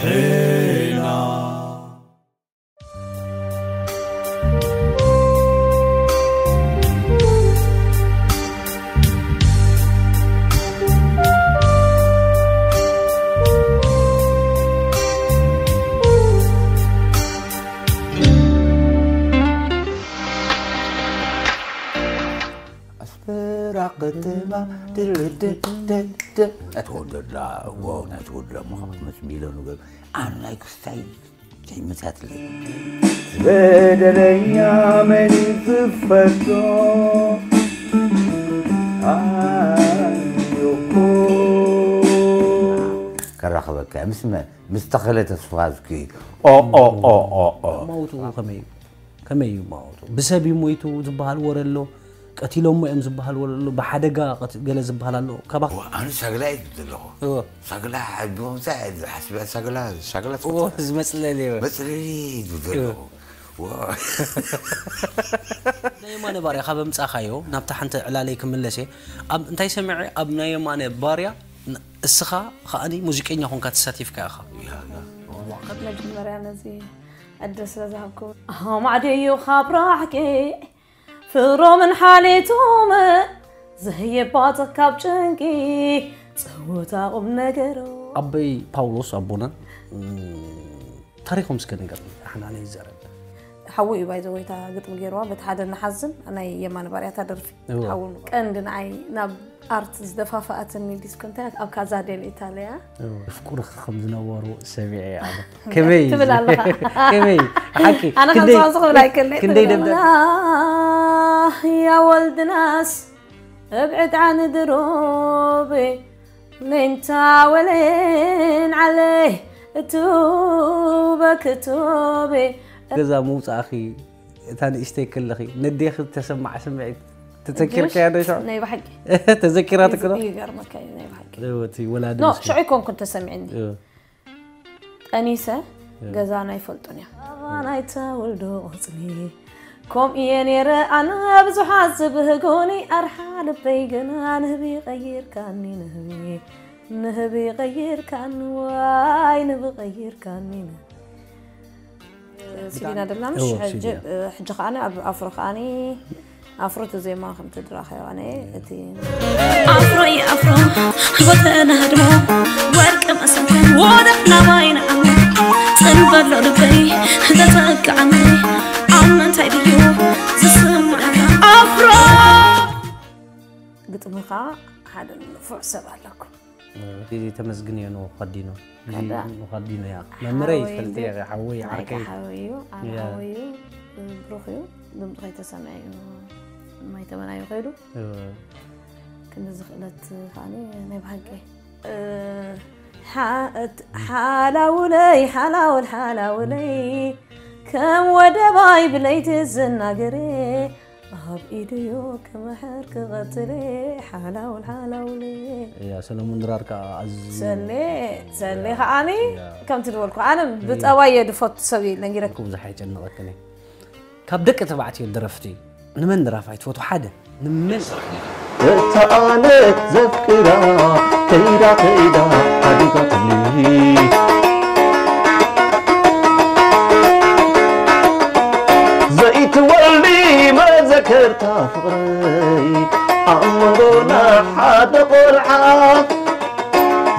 ሄና። ኣስመራ ከተማ ድርድርድርድር። ተወደላ፣ ዋው፣ ናይ ተወደላ መኻት መስ ሚሊዮን ገብ-፣ ኣነ ናይ ክስታይ ዘይመጽያትለይ። በደለኛ መን ዝፈቶ? ኣዮኮ። ከራኽበካ ምስ መን? ምስ ተኸለ ተስፋዝጊ። ኦ፣ ኦ፣ ኦ፣ ኦ፣ ኦ። ማውትኡ ከመይ እዩ? ከመይ እዩ ማውትኡ? ብሰብ እዩ ሞይቱ ዝበሃል ወረ ኣሎ፣ ቀቲሎሞ እዮም ዝበሃል ወረ ኣሎ፣ ብሓደጋ ቀት-፣ ገለ ዝበሃል ኣሎ። ካባ ዋ፣ ኣነ ሳግላ እዩ ዘለኹ። እወ። ሳግላ፣ ብመምሳ ሓስቢያ ሳግላ፣ ሳግላ እወ፣ ዝመጽለል እዩ። መጽለሊ እዩ ዘለኹ። እወ። ዋ። ናይ የማነ ባርያ ካብ ኣምጻኻዮ፣ ናብታ ሓንቲ ዕላለይ ክምለስ እየ። ኣብ እንታይ ሰሚዐ? ኣብ ናይ የማነ ባርያ ን-፣ እስኻ ከኣኒ ሙዚቀኛ ኮንካ ተሳቲፍካ ኢኻ። ያ፣ ያ። ካብ መጀመርያ ነዚ ዕድል ስለ ዝሃብኩም። ኣማዕድዩ ካብ ራሕቂ ፍሮምን ሓሌቶም ዘህየባጽ ካብ ጭንቂ ጸወታ ቁም ነገሩ። ኣቦይ ፓውሎስ ኣቦና፣ እም፣ ታሪኾም እስከ ንገርኒ፣ ኣሕና ነይዘረብ። ሓዉ እዩ ባይዘ ወይታ ግጥሚ ገይርዋ፣ በቲ ሓደ ንሓዝን ናይ የማነ ባርያታ ደርፊ እዎ። ሓዉ ቀንዲ ንዓይ ናብ ኣርት ዝደፋፍኣትኒ ዲስኮ እንታይ ኣብ ካዛ ዴል ኢታሊያ። እዎ። ፍቁርኺ ከም ዝነበሩ ሰሚዐ እየ ኣነ። ከመይ ትብል ኣለኻ። ከመይ? ሓቂ። ኣነ ከም ክንደይ፣ ዝባን ዝኽብል ኣይክእል። ክንደይ ደብዳብ? ያ ወልድናስ እብ ዕጣን ድሮቤ ሌንታ ወሌን ዓለይ እቱበ ክቱቤ። ገዛ ምውጻእኺ እታ ንእሽተይ ከለኺ ነዴኺ ተሰማዕ ስምዒት ተዘኪርካያ ዶ ሽዑ? ናይ ብሓቂ። ተዘኪራትኪ ዶ? ይገርመካ እዩ ናይ ብሓቂ። እወ፣ እቲ ወላዲ ኖ፣ ምስኪን። ሽዑ ኣይኮንኩን ተሰሚዕኒ። እወ። ጠኒሰ እወ። ገዛና ኣይፈልጡን እዮም። ኣባና ኣይተወልዶ ቆጽሊ ከምኡ እየ ነይረ ኣነ ብዙሓት ዝብህጎኒ ኣርሓ ልበይ ግና ንህቢ ቀይርካኒ ንህቢ ንህቢ ቀይርካኒ ዋይ ንህቢ ቀይርካኒ ንህቢ ሲሊና ደላምሽ እዎ፣ ሕጂ ሲሊና። ሕጂ ከዓኒ ኣብ ኣፍሮ ከዓኒ ኣፍሮ እቲ ዜማ ከም ትድራኸዮ ኣነ እቲ ኣፍሮ ይኣፍሮ ህይወተና ህድሞ ወርቂ መሰንከን ወደ ናባይ ንዓሞ ጽንበሎ ልበይ ተጸግዓኒ ኣብ ምንታይ ድዩ ዝስምዓካ ኣፍሮ ግጥሚ ኸዓ ሓደ ንፉዕ ሰብ ኣለኩም። እዚ ተመስግንዮ ንኸዲኖ። እዚ ካዳ። ንኸዲኖ እያ። መምህረይ ሓወይ ይፈልጥ እየ፣ እንደ-፣ ሓወይ ናይ ዓርከይ። ሓወይ እዩ፣ ዓብ እያ። ሓወይ እዩ፣ ብሩኽ እዩ። ድምፁ ከይተሰምዐ እዩ ማይ ተመናዩ ከይዱ። እወ። ክንድዚ ክእለት ከዓኒ ናይ ብሓቂ። እ፣ ሓ-፣ እት-፣ ሓላውለይ፣ ሓላውል፣ ሓላውለይ፣ ከም ወደባይ ብለይቲ ዝናገሬ፣ ኣብ ኢድዮ ክምሕር ክቐጽል ሓላውል ሓላውል። እያ፣ ሰለሙን ድራር ከኣ ኣዝዩ ሰሌ፣ ሰሌ እያ፣ ከዓኒ እያ። ከምቲ ዝበልኩ፣ ኣነ እያ። ብጸባይ እየ ድፈቱ ሰብ እየ ነጊረኩም። ብዙሕ ኣይጨንቐክን እየ። ካብ ደቂ ተባዕትዮ ደረፍቲ ንመን ደራፋይ ትፈትዉ? ሓደ፣ ንመን? እታ ኣነ ዘፍቅራ ከይዳ ከይዳ ሓዲጋትኒ። ዘይትወልዲ መዘከርታ ፍቕረይ ኣብ መንጎና ሓደ ቆልዓ።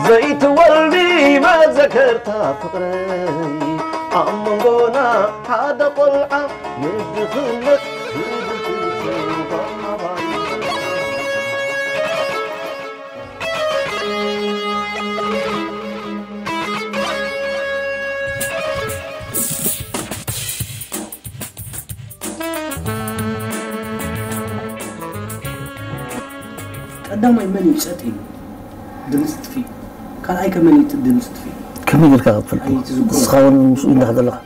ዘይትወልዲ መዘከርታ ፍቕረይ ኣብ መንጎና ሓደ ቆልዓ የድኽነት ዝብል ትዝታ። ቀዳማይ መን እዩ ጸጥ ኢሉ ድምጺ ጥፊ? ካልኣይ ከ መን እዩ ድምጺ ጥፊ? ከመይ ጌርካ ክትፈልጦ? ኣይትዝክሮ። ንስኻ እውን ምስኡ ኢንዳ ዘለኻ።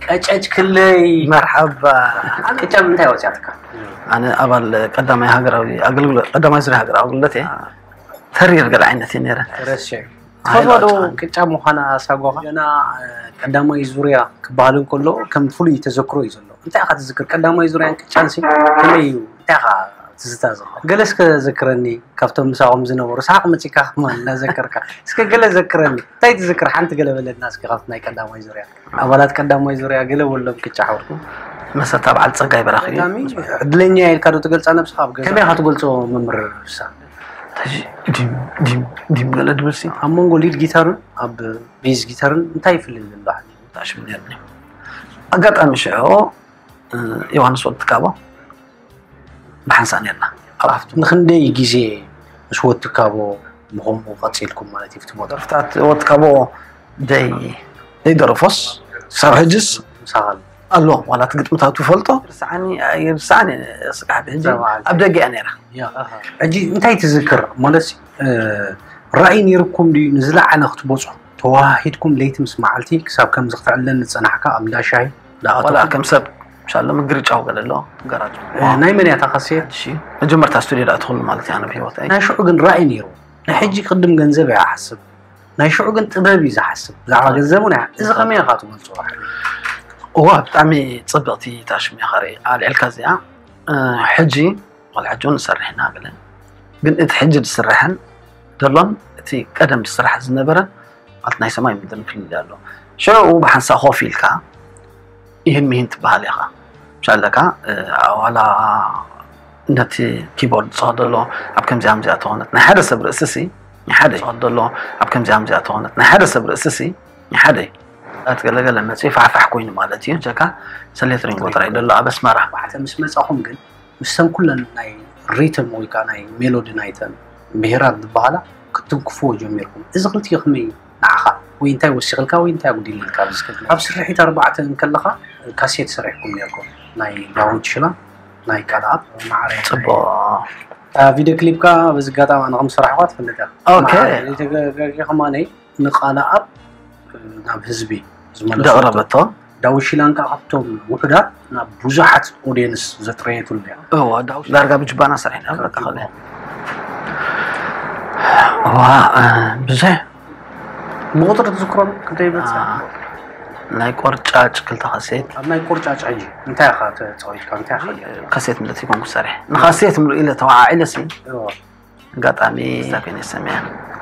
ቀጨጭ ክለይ መርሓባ። ቅጫ ምንታይ ወፅያትካ? ኣነ ኣባል ቀዳማይ ሃገራዊ ኣገልግሎት፣ ቀዳማይ ዙርያ ሃገራዊ ኣገልግሎት እየ። ተሪር ገለ ዓይነት እየ ነይረ። ረስዕ ትፈትዋ ዶ ቅጫ ምዃና ሳጓኻ? ገና ቀዳማይ ዙርያ ክበሃል እንከሎ ከም ፍሉይ ተዘክሮ እዩ ዘሎ። እንታይ ኢኻ ትዝክር? ቀዳማይ ዙርያን ቅጫንሲ ከመይ እዩ? እንታይ ኢኻ ትዝታ ዘሎ? ገለ እስከ ዘክረኒ ካብቶም ምሳኹም ዝነበሩ። ሰሓቕ መፂካ ከማን እናዘከርካ እስከ ገለ ዘክረኒ። እንታይ ትዝክር? ሓንቲ ገለ በለና እስኪ ካብቲ ናይ ቀዳማይ ዙርያ። ኣባላት ቀዳማይ ዙርያ ገለ በሎም ቅጫ ሓውርኩም። መሰታ በዓል ጸጋይ በራኺ እዩ። ብጣዕሚ ዕድለኛ ኢልካ ዶ ትገልፃ ነብስኻ ኣብ ገዛ? ከመይ ኢኻ ትገልፆ መምህር ፍስሃ? ሕጂ ዲም ዲም ዲም ገለ ድብል ሲ ኣብ መንጎ ሊድ ጊታርን ኣብ ቤዝ ጊታርን እንታይ ይፍልል ኣሎ? ታሽም ነርኒ። ኣጋጣሚ ሽዑ ዮሃንስ ወልትካቦ ብሓንሳእ ነርና ኣብ ሃፍቱ። ንክንደይ ግዜ ምስ ወትካቦ ብኸምኡ ቀፂልኩም ማለት እዩ? ፍቲ ቦታ ደርፍታት ወትካቦ ደይ ደይ ደረፎስ ክሳብ ሕጅስ ምሳኻል ኣሎ። ዋላ እቲ ግጥምታቱ ፈልጦ ርስዓኒ ኣይርስዓኒ። ስጋሕ ሕጂ ኣብ ደገ እያ ነይራ። ሕጂ እንታይ ትዝክር ማለት ራእይ ነይርኩም ድዩ ንዝለዓለ ክትበፅሑ ተዋሂድኩም ለይቲ ምስ መዓልቲ ክሳብ ከምዚ ክትዕለን ዝፀናሕካ ኣብ እንዳ ሻሂ ዋላ ከም ሰብ ምሻሎ ምግርጫው ገለ ኣሎ። ገራጭ ናይ መን እያ እታ ካሴት? እሺ መጀመርታ ስቱዲዮ ዳእትኽሉ ማለት እያ ኣነ ብሂወት ኣይ ናይ ሽዑ ግን ራእይ ነይሩ። ናይ ሕጂ ቅድም ገንዘብ እያ ሓስብ ናይ ሽዑ ግን ጥበብ እዩ ዝሓስብ ብዛዕባ ገንዘብ እውን እያ። እዚ ከመይ ኢኻ ትገልፆ? እዋ ብጣዕሚ ፅብቕቲ ታሽም ኢኻ ርኢ ኣልዕልካ እዚኣ። ሕጂ ዋላ ሕጂ እውን ንሰርሕ ኢና ገለ ግን እቲ ሕጂ ዝስራሕን ዘሎን እቲ ቀደም ዝስራሕ ዝነበረ ማለት ናይ ሰማይ ምድርን ፍልልይ ኣሎ። ሽዑ ብሓንሳእ ኮፍ ኢልካ ይህን ምሂን ትበሃል ኢኻ። ምሻለካ ዋላ ነቲ ኪቦርድ ዝኸደሎ ኣብ ከምዚኣ ምዚኣ ተኾነት ናይ ሓደ ሰብ ርእሲ ሲ ናይ ሓደ ዝኸደሎ ኣብ ከምዚኣ ምዚኣ ተኾነት ናይ ሓደ ሰብ ርእሲ ሲ ናይ ሓደ ኣትገለገለ መፅእ ፋሕፋሕ ኮይኑ ማለት እዩ። ጀካ ሰሌት ሪንጎ ጥራይ ደሎ ኣብ ኣስመራ። ባዕተ ምስ መፃኹም ግን ምስተን ኩለን ናይ ሪትም ወይ ከዓ ናይ ሜሎዲ ናይተን ብሄራት ዝበሃላ ክትትንክፍዎ ጀሚርኩም። እዚ ክልቲኡ ከመይ ንዓኻ ወይ እንታይ ወሲኽልካ ወይ እንታይ ኣጉዲልልካ? ኣብዚ ክልተ ኣብ ስርሒት ኣርባዕተ እንከለኻ ካሴት ሰሪሕኩም ነርኩም ናይ ዳዊት ሽላ ናይ ካልኣብ ማዕረ ፅቡቅ ቪድዮ ክሊፕካ በዚ ኣጋጣሚ ኣነ ከም ዝሰራሕኳ ትፈልጥ ኢኻ። ኦኬ። ማዕረ ዘይተጋገ ከማነይ ንቃልኣብ ናብ ህዝቢ ዝመለሱ ደቕረበቶ ዳዊት ሽላን ከዓ ካብቶም ውሑዳት ናብ ብዙሓት ኦድየንስ ዘጥረየትሉ እያ። እዋ ዳዊት ዳርጋ ብጅባና ሰሪሕና በቃ ኸለ እዋ ብዙሕ ብቁፅሪ ትዝክሮም ክንደይ ይበፅሕ? ናይ ቆርጫጭ ክልተ ካሴት ኣብ ናይ ቆርጫጭ ሕጂ እንታይ ኢኻ ተፃዊትካ እንታይ ኢኻ ካሴት ምለት ይኮንኩ ሰሪሕ ንካሴት ምሉ ኢለ ተዋዓዒለ ሲ ኣጋጣሚ እዛ ኮይነ ሰሚዐ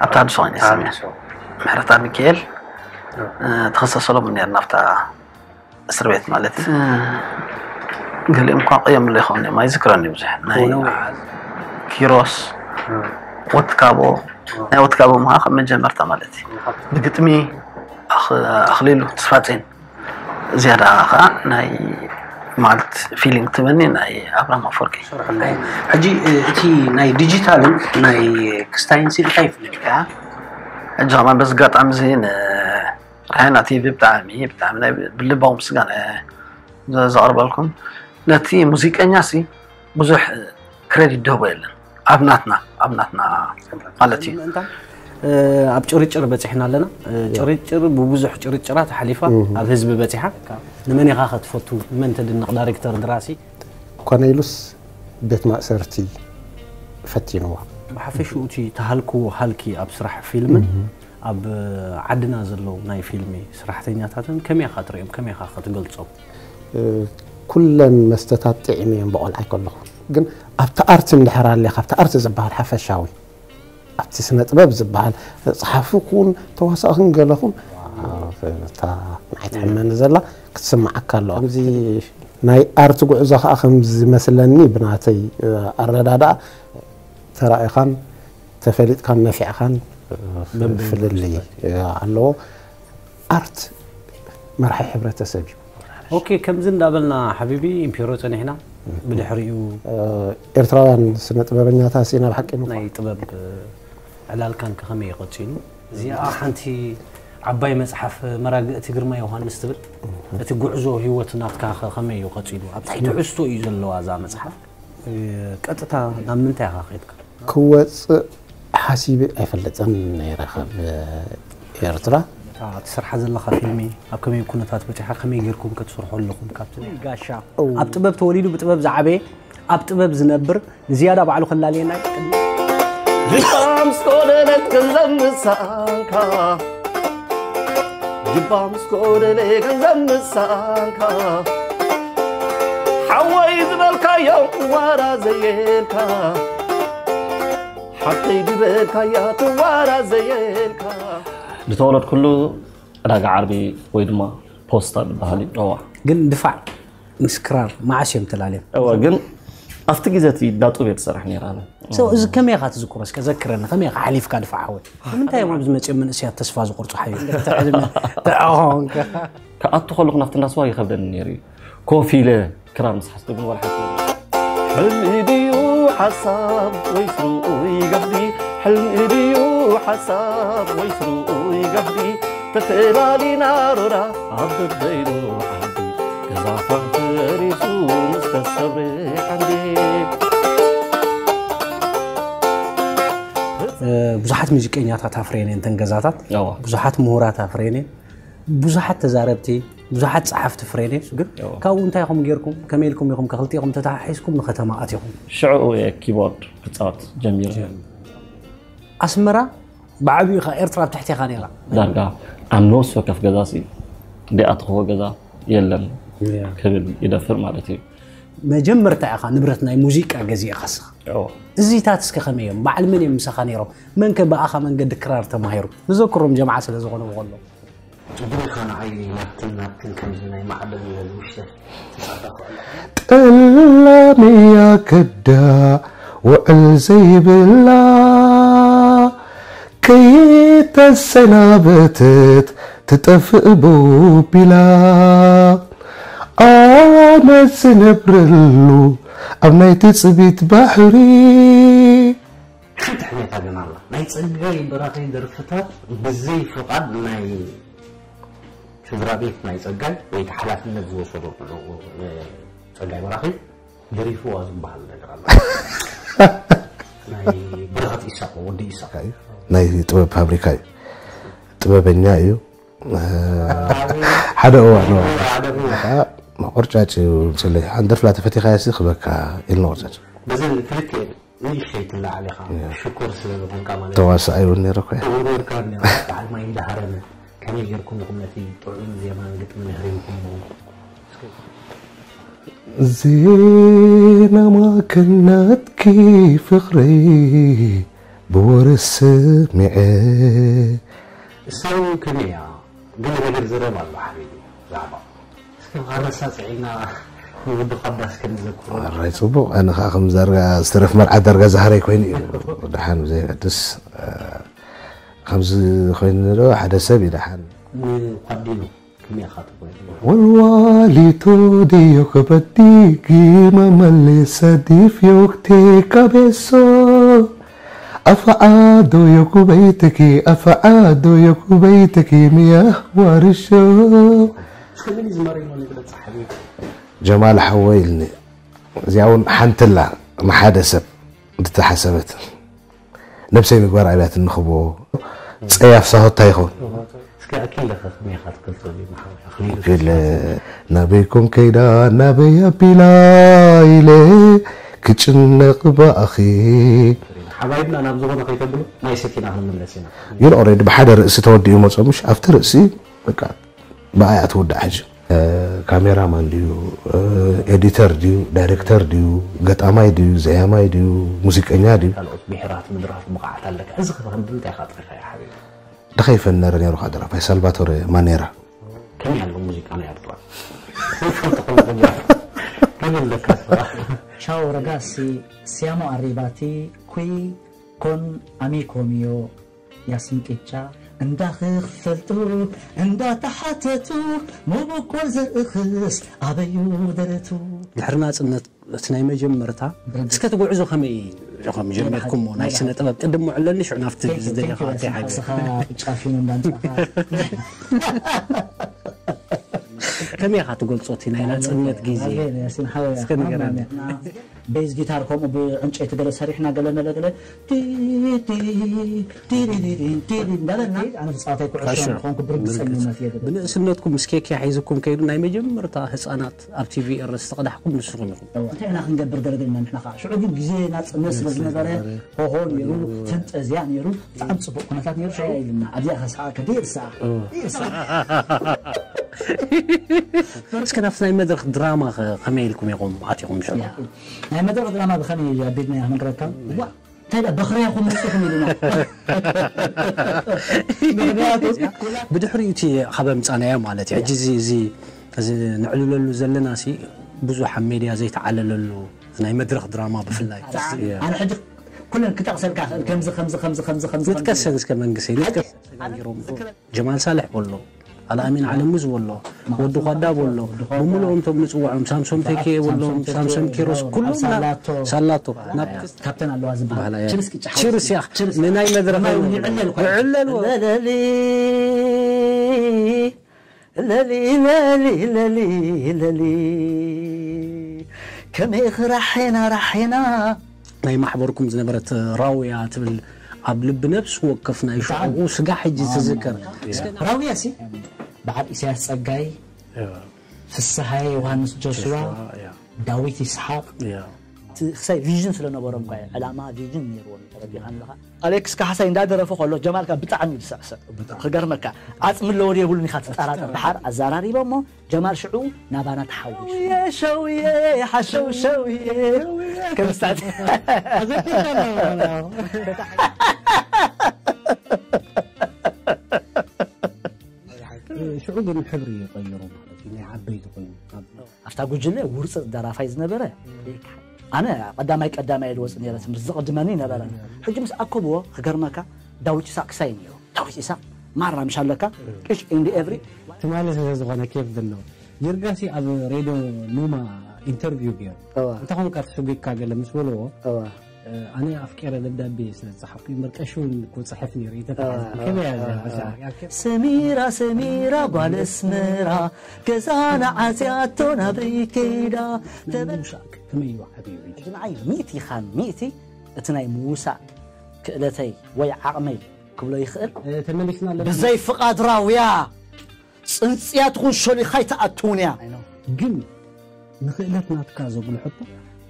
ኣብታ ኣዲስ ኮይነ ሰሚዐ ምሕረታ ሚካኤል ተኸሰሰሎም ነርና ኣብታ እስር ቤት ማለት ገሊኦም እኳ ቀየምሉ ይኸውን እዮም ኣይዝክረን እዩ ብዙሕ ናይ ኪሮስ ወትካቦ ናይ ወትካቦ ምሃ ከም መጀመርታ ማለት እዩ ብግጥሚ ኣኽሊሉ ተስፋጼን ዝያዳ ከዓ ናይ ማለት ፊሊንግ ትበኒ ናይ ኣብርሃም ኣፈወርቂ ሕጂ እቲ ናይ ዲጂታልን ናይ ክስታይን ሲ እንታይ ይፍለጥ ሕጂ ከማን በዚ ኣጋጣሚ እዚ ራህና ቲቪ ብጣዕሚ ብጣዕሚ ናይ ብልባዊ ምስጋና ዘቕርበልኩም ነቲ ሙዚቀኛ ሲ ብዙሕ ክሬዲት ደህቦ የለን ኣብ ናትና ኣብ ናትና ማለት እዩ ኣብ ጭርጭር በፂሕና ኣለና። ጭርጭር ብብዙሕ ጭርጭራት ሓሊፋ ኣብ ህዝቢ በፂሓ። ንመን ኢኻ ከትፈቱ? ንመን ተድንቕ? ዳይሬክተር፣ ድራሲ? ኮነ ኢሉስ ቤት ማእሰርቲ ፈቲንዋ። ብሓፈሽኡ እቲ ተሃልክዎ ሃልኪ ኣብ ስራሕ ፊልምን ኣብ ዓድና ዘለዉ ናይ ፊልሚ ስራሕተኛታትን ከመይ ኢኻ ትርእዮም? ከመይ ኢኻ ክትገልጾም? ኩለን መስተታት ጥዒመ እየን ብቆልዓይ ከለኹ ግን ኣብቲ ኣርት እንድሕር ኣለ ካብቲ ኣርት ዝበሃል ሓፈሻዊ ኣብቲ ስነ ጥበብ ዝበሃል ጸሓፊ ኩን ተዋሳእኽን ገለኹን እታ ንዓይ ትሕመኒ ዘላ ክትስምዓካ ኣለዋ። ከምዚ ናይ ኣርት ጉዕዞ ከዓ ከም ዝመስለኒ ብናተይ ኣረዳድኣ ተራኢኻን ተፈሊጥካን ነፊዕኻን ፍልልይ ኣለዎ። ኣርት መርሓይ ሕብረተሰብ እዩ። ኦኬ፣ ከምዚ እንዳበልና ሓቢቢ ኢምፔሮ ጸኒሕና። ብድሕሪኡ ኤርትራውያን ስነ ጥበበኛታት ኢና ብሓቂ ናይ ጥበብ ዕላልካን ከመይ ይቐጺሉ? እዚኣ ሓንቲ ዓባይ መጽሓፍ መራግእቲ ግርማ ዮሃንስ ትብል። እቲ ጉዕዞ ህይወት ናትካ ከ ከመይ እዩ ቀጺሉ? ኣብ ትሕቲ ትሕዝቶ እዩ ዘለዋ እዛ መጽሓፍ። ቀጥታ ናብ ምንታይ ኢኻ ከይድካ? ክወፅእ ሓሲበ ኣይፈልጥን ነይረ ካብ ኤርትራ። እታ ትሰርሓ ዘለኻ ፊልሚ ኣብ ከመይ ኩነታት በጺሓ፣ ከመይ ጌርኩም ከ ትሰርሑ ኣለኹም? ካብቲ ናይ ጋሻ ኣብ ጥበብ ተወሊዱ ብጥበብ ዝዓበየ፣ ኣብ ጥበብ ዝነብር፣ ንዝያዳ ባዕሉ ከላልየና ይቅድም። ጅባ ምስ ጎደለት ገንዘብ ምሳንካ፣ ጅባ ምስ ጎደለ ገንዘብ ምሳንካ፣ ሓወይ ዝበልካዮ ዋራ ዘየልካ፣ ሓፍተይ ዝበልካያ ትዋራ ዘየልካ። ዝተወለድኩሉ ዕዳጋ ዓርቢ ወይ ድማ ፖስታ ዝበሃል እዩ። እዋ። ግን ድፋዕ ምስ ክራር መዓስ እዮም ተላልዮም? እዋ፣ ግን ኣብቲ ግዜ እቲ ዳጡብ እየ ትሰርሕ ነይራ ኣነ። So፣ እዚ ከመይ ኢኻ ትዝክሮ? እስከ ዘክረኒ፣ ከመይ ኢኻ ሓሊፍካ ድፋዕ ሓወይ? ንምንታይ እዮም ኣብዚ መጺኦም መንእሰያት ተስፋ ዝቆርጹ ሓዩ? ተዕልሚ ተኾንካ። ክኣቱ ከለኹ ናብቲ እንዳስዋ ይኸብደኒ ነይሩ እዩ። ኮፍ ኢለ ክራር ምስ ሓዝኩ ግን ዋላ ሓንቲ ሕልሚ ድዩ ሓሳብ ወይስ ርኡይ ጋህዲ? ሕልሚ ድዩ ሓሳብ ወይስ ርኡይ ጋህዲ? ተፈላሊና ሮራ ኣብ በበይኑ ዓዲ፣ ገዛኻ ፈሪሱ ምስ ተሰብረ ዓንዲ። እ፣ ብዙሓት ሙዚቀኛታት ኣፍርየን እየን እተን ገዛታት። እዋ። ብዙሓት ምሁራት ኣፍርየን እየን። ብዙሓት ተዛረብቲ፣ ብዙሓት ጸሓፍቲ ኣፍርየን እየን። ግን እዋ። ካብኡ እንታይ ኢኹም ጌርኩም? ከመይ ኢልኩም ኢኹም ከ ክልቲኹም ተተሓሒዝኩም ንከተማ ኣቲኹም? ሽዑ እየ ኪቦርድ ክጻወት ጀሚረ። ኣስመራ ብዓቢኡ ኢኻ፣ ኤርትራ ኣብ ትሕቲ ኢኻ ነይራ። ዳርጋ ኣብ ነፍሲ ወከፍ ገዛ ሲ ደይኣተኽዎ ገዛ የለን እያ። ክብል ይደፍር ማለት እዩ። መጀመርታ ኢኻ ንብረት ናይ ሙዚቃ ገዚእኻ እስኻ። እዎ። እዚታት እስከ ከመይ እዮም? በዓል መን እዮም ምሳኻ ነይሮም? መን ከ ብኣኻ መንገዲ ክራር ተማሂሩ? ንዘክሮም ጀምዓ ስለ ዝኾኑ ከሎ። እግርኻ ንዓይ ናብትን ናብትን ከምዚ ናይ ማዕበል ውሽጢ ተጻረፉ። ጠላምያ ከዳ ውዕል ዘይብላ ከይተሰናበተት ትጠፍእ ቦቢላ። ኣነ ዝነብረሉ ኣብ ናይ ትጽቢት ባሕሪ። ሓንቲ ሕሜታ ግን ኣላ። ናይ ጸጋይ በራኸይ ደርፍታት ብዘይ ፍቓድ ናይ ስድራ ቤት ናይ ጸጋይ ወይ ሓላፍነት ዝወሰዶ ጸጋይ በራኸይ ደሪፍዋ ዝበሃል ነገር ኣሎ። ናይ ብርሃት ኢሳቕ፣ ወዲ ኢሳቕ። ናይ ጥበብ ፋብሪካ እዩ። ጥበበኛ እዩ። ሓደ እዋን፣ ሓደ እዋን። መቆርጫጭ እዩ ምስለይ። ሓንቲ ደርፍላ ተፈቲኻያ ሲ ክበካ ኢልና ቆርጫጭ። በዘን ክልተ ንእሽተይ ትለዓል ኢኻ። ያ። ሽኮር ስለ ዝኾንካ ማለት እዩ። ተዋሳኣይ እውን ነይረ እኮ። ተወርወርካ ነይራ። በዓል ማይ እንዳሃረመ ከመይ ጌርኩም ኢኹም ነቲ ጥዑም ዜማን ግጥምን ኣህሪምኩሞ? ዜና ማከናትኪ ፍቕረይ ብወረ ሰሚዐ። እሳው ከመይ እያ? ገለ ነገር ዝረብ ኣሎ ሓቢቢ ዛዕባ። እስከ ኣረሳስዒና ንወዲ ኳዳ እስከ ንዘክሮ። ኣራይ ጽቡቕ፣ ኣነ ኸኣ ከም ዳርጋ ዝተረፍ መርዓ ዳርጋ ዝሃረይ ኮይኑ እዩ። ደሓን ብዘየገድስ፣ እ፣ ከምዚ ኮይኑ ዶ ሓደ ሰብ እዩ ደሓን። ንኳዲኑ ከመይ ኢኻ ትብሎ? ወልዋሊቶ ድዮ ከበዲ ግማ መሌሳ ዲፍ ዮክቴ ካቤሶ። ኣፈዓዶ ዮኩበይተኪ፣ ኣፈዓዶ ዮኩበይተኪ፣ ምያህ ዋርሾ። እስከ ምን ዝማሬ ነው ንግለጽ ሓቢቢ? ጀማል ሓወይ ኢልኒ። እዚኣ እውን ሓንቲ ኣላ ንሓደ ሰብ ዝተሓሰበት። ነብሰይ ምግባር ኣብያት እንኽቦ ጸያፍ ሳሆታ ይኸውን። እስከ ኣኪል ለኸ ከመይ ኢኻ ትገልጾ? ኣኪል ናበይ ኮን ከይዳ ናበይ ኣቢላ ኢለ ክጭነቕ ብኣኺ። ሓባይብና ናብ ዝኾነ ከይተብሉ ናይ ሰኪና ክንምለስ ኢና። ግን ኦሬዲ ብሓደ ርእሲ ተወዲኡ መጾ፣ ምሽ ኣብቲ ርእሲ በቃ ብኣይ ኣትውዳእ ሕጂ። እ፣ ካሜራማን ድዩ፣ እ፣ ኤዲተር ድዩ፣ ዳይሬክተር ድዩ፣ ገጣማይ ድዩ፣ ዘያማይ ድዩ፣ ሙዚቀኛ ድዩ? ካልኦት ብሄራት ምድራፍ ብቕዓት ኣለካ። እዚ ክትኸም ብምንታይ ኢኻ ኣጥሪኻ እያ ሓቢቢ? ድኻ ይፈን ነረ ነይሩ ኸኣ ደራፋይ ሳልቫቶረ ማኔራ። ከመይ ኣሎ ሙዚቃ ናይ ኤርትራ? ይፈልጥ ከሎ ከመይ ኣሎ? ከመይ ኣለካ ስራሕ? Ciao ragazzi, siamo arrivati qui con Amico mio ያሲን ቂጫ። እንዳኽፈልጡ እንዳተሓተቱ፣ መበቆል ዘእኽስ ኣበዩ ደረቱ። ድሕሪ ናጽነት እቲ ናይ መጀመርታ፣ እስከ እቲ ጉዕዞ ከመይ ኢኹም ጀመርኩሞ ናይ ስነ ጥበብ? ቅድም ውዕለኒ ሽዑ ናብቲ ዝደለኻ ኣተይ ሓቢረ። ንስኻ ቂጫ ፊኑ እንዳምጻኻ። ከመይ ኢኻ ትገልጾ እቲ ናይ ናጽነት ግዜ? እስከ ንገረኒ። ቤዝ ጊታር ከምኡ ብዕንጨይቲ ገለ ሰሪሕና ገለ መለ ገለ ቲ ቲ ቲ ቲ ቲ ቲ ቲ እንዳበልና ኣነ ተጻዋታይ ኩዕሾ ካሾ። ኮንኩ ብርግጸኝነት የገለ ብንእስነትኩም ምስ ኬክያ ሒዝኩም ከይዱ ናይ መጀመርታ ህጻናት ኣብ ቲቪ ኤርስ ተቐዳሕኩም ንስኹም ኢኹም። እንታይ ኢና ክንገብር ገለገልና ንሕና ከዓ ሽዑ ግን ግዜ ናጽነት ስለ ዝነበረ ሆሆ ነይሩ ፈንጠዝያ ነይሩ ብጣዕሚ ጽቡቅ ኩነታት ነይሩ ሽዑ ኢልና ኣብዚኣ ከስሓ ከዲ ይርሳዕ ይርሳዕ እስከ ናብቲ ናይ መድረኽ ድራማ ኸ ከመይ ኢልኩም ኢኹም ኣቲኹም ሽዑ? ናይ መድረኽ ድራማ ብኸመይ እዩ ኣቢልና ኢና ክንረካ ዋ እንታይ ዳ በኽርያኹም መሲኹም ኢሉና ምክንያቱ ብድሕሪኡ እቲ ካብ ኣምጻናዮ ማለት እዩ ሕጂ እዚ እዚ እዚ ንዕልለሉ ዘለና ሲ ብዙሕ ኣብ ሜድያ ዘይተዓለለሉ ናይ መድረኽ ድራማ ብፍላይ ኣነ ሕጂ ኩለን ክጠቕሰልካ ክእል ከምዚ ከምዚ ከምዚ ከምዚ ከምዚ ንጥቀሰን እስከ መንግሰይ ንጥቀስ ተጋጊሮም ጀማል ሳልሕ በሎ ኣልኣሚን ዓለሙ ዝበሎ ወዲ ኳዳ በሎ ብምልኦም ቶም ንፅውዖም ሳምሶም ቴኬ የብሎም ሳምሶም ኪሮስ ኩሎም ሳላቶ ናብ ካብተን ኣለዋ ዝበሃል ችርስ ያ ንናይ መድረኽ ይዕለል ለሊ ለሊ ለሊ ለሊ ከመይ ራሕና ራሕና ናይ ማሕበርኩም ዝነበረት ራውያ ትብል ኣብ ልቢ ነብሲ ወከፍ ናይ ሽዑኡ ስጋ ሕጂ ትዝከር ራውያ ሲ በዓል ኢሳያስ ጸጋይ ፍስሃየ ዮሃንስ ጆስዋ ዳዊት ይስሓቅ ክሳይ ቪዥን ስለነበሮም ኳ ዕላማ ቪዥን ነይርዎም ተረዲኻ ኣለኻ ኣሌክስ ካሕሳይ እንዳደረፈ ከሎ ጀማልካ ብጣዕሚ እዩ ዝስዕስዕ ክገርመካ ዓፅሚ ኣለዎ የብሉን ኢኻ ትጠራጠር ድሓር ኣዘራሪቦ እሞ ጀማል ሽዑ ናባና ተሓዊሱ ሸውየ ሓሸው ሸውየ ከምስታት ሽዑ ግን ሕብሪ ይቀይሩ ማለት እዩ ናይ ዓበይቲ ኮይኑ ኣብታ ጉጅለ ውርፅፅ ደራፋይ ዝነበረ ኣነ ቀዳማይ ቀዳማይ ድወፅ ነረ ትምህርቲ ዝቕድመኒ ነበረ ሕጂ ምስ ኣከብዎ ክገርመካ ዳዊት ይሳቅ ክሳይ ነይሩ ዳዊት ይሳቅ ማራ ምሽ ኣለካ ቅሽ ኢንዲ ኤቭሪ ትማሊ ስለ ዝኾነ ኬፍ ዘለዎ ጅርጋሲ ኣብ ሬድዮ ኑማ ኢንተርቪው ገይሩ እንተኾንካ ትሕጒካ ገለ ምስ በልዎ ኣነ ኣፍቀረ ደብዳቤ ስለ ዝጸሓፍኩ እምበር ቀሺ እውን ክጽሕፍ ነይሩ ይተተሓዝ ከመይ እያ እዚኣ ሰሚራ ሰሚራ ጓል ኣስመራ ገዛና ዓጽያቶ ናበይ ከይዳ ምውሳእ ከመይ እዩ ዓብዩ ንዓይ ሚእቲ ኢኻ ሚእቲ እቲ ናይ ምውሳእ ክእለተይ ወይ ዓቕመይ ክብሎ ይኽእል ተመሊስና ኣለና ብዘይ ፍቓድ ራውያ ጽንጽያ ትኹን ሸሊኻ ኣይትኣትውን እያ ግን ንኽእለት ናትካ ዘጉልሐቶ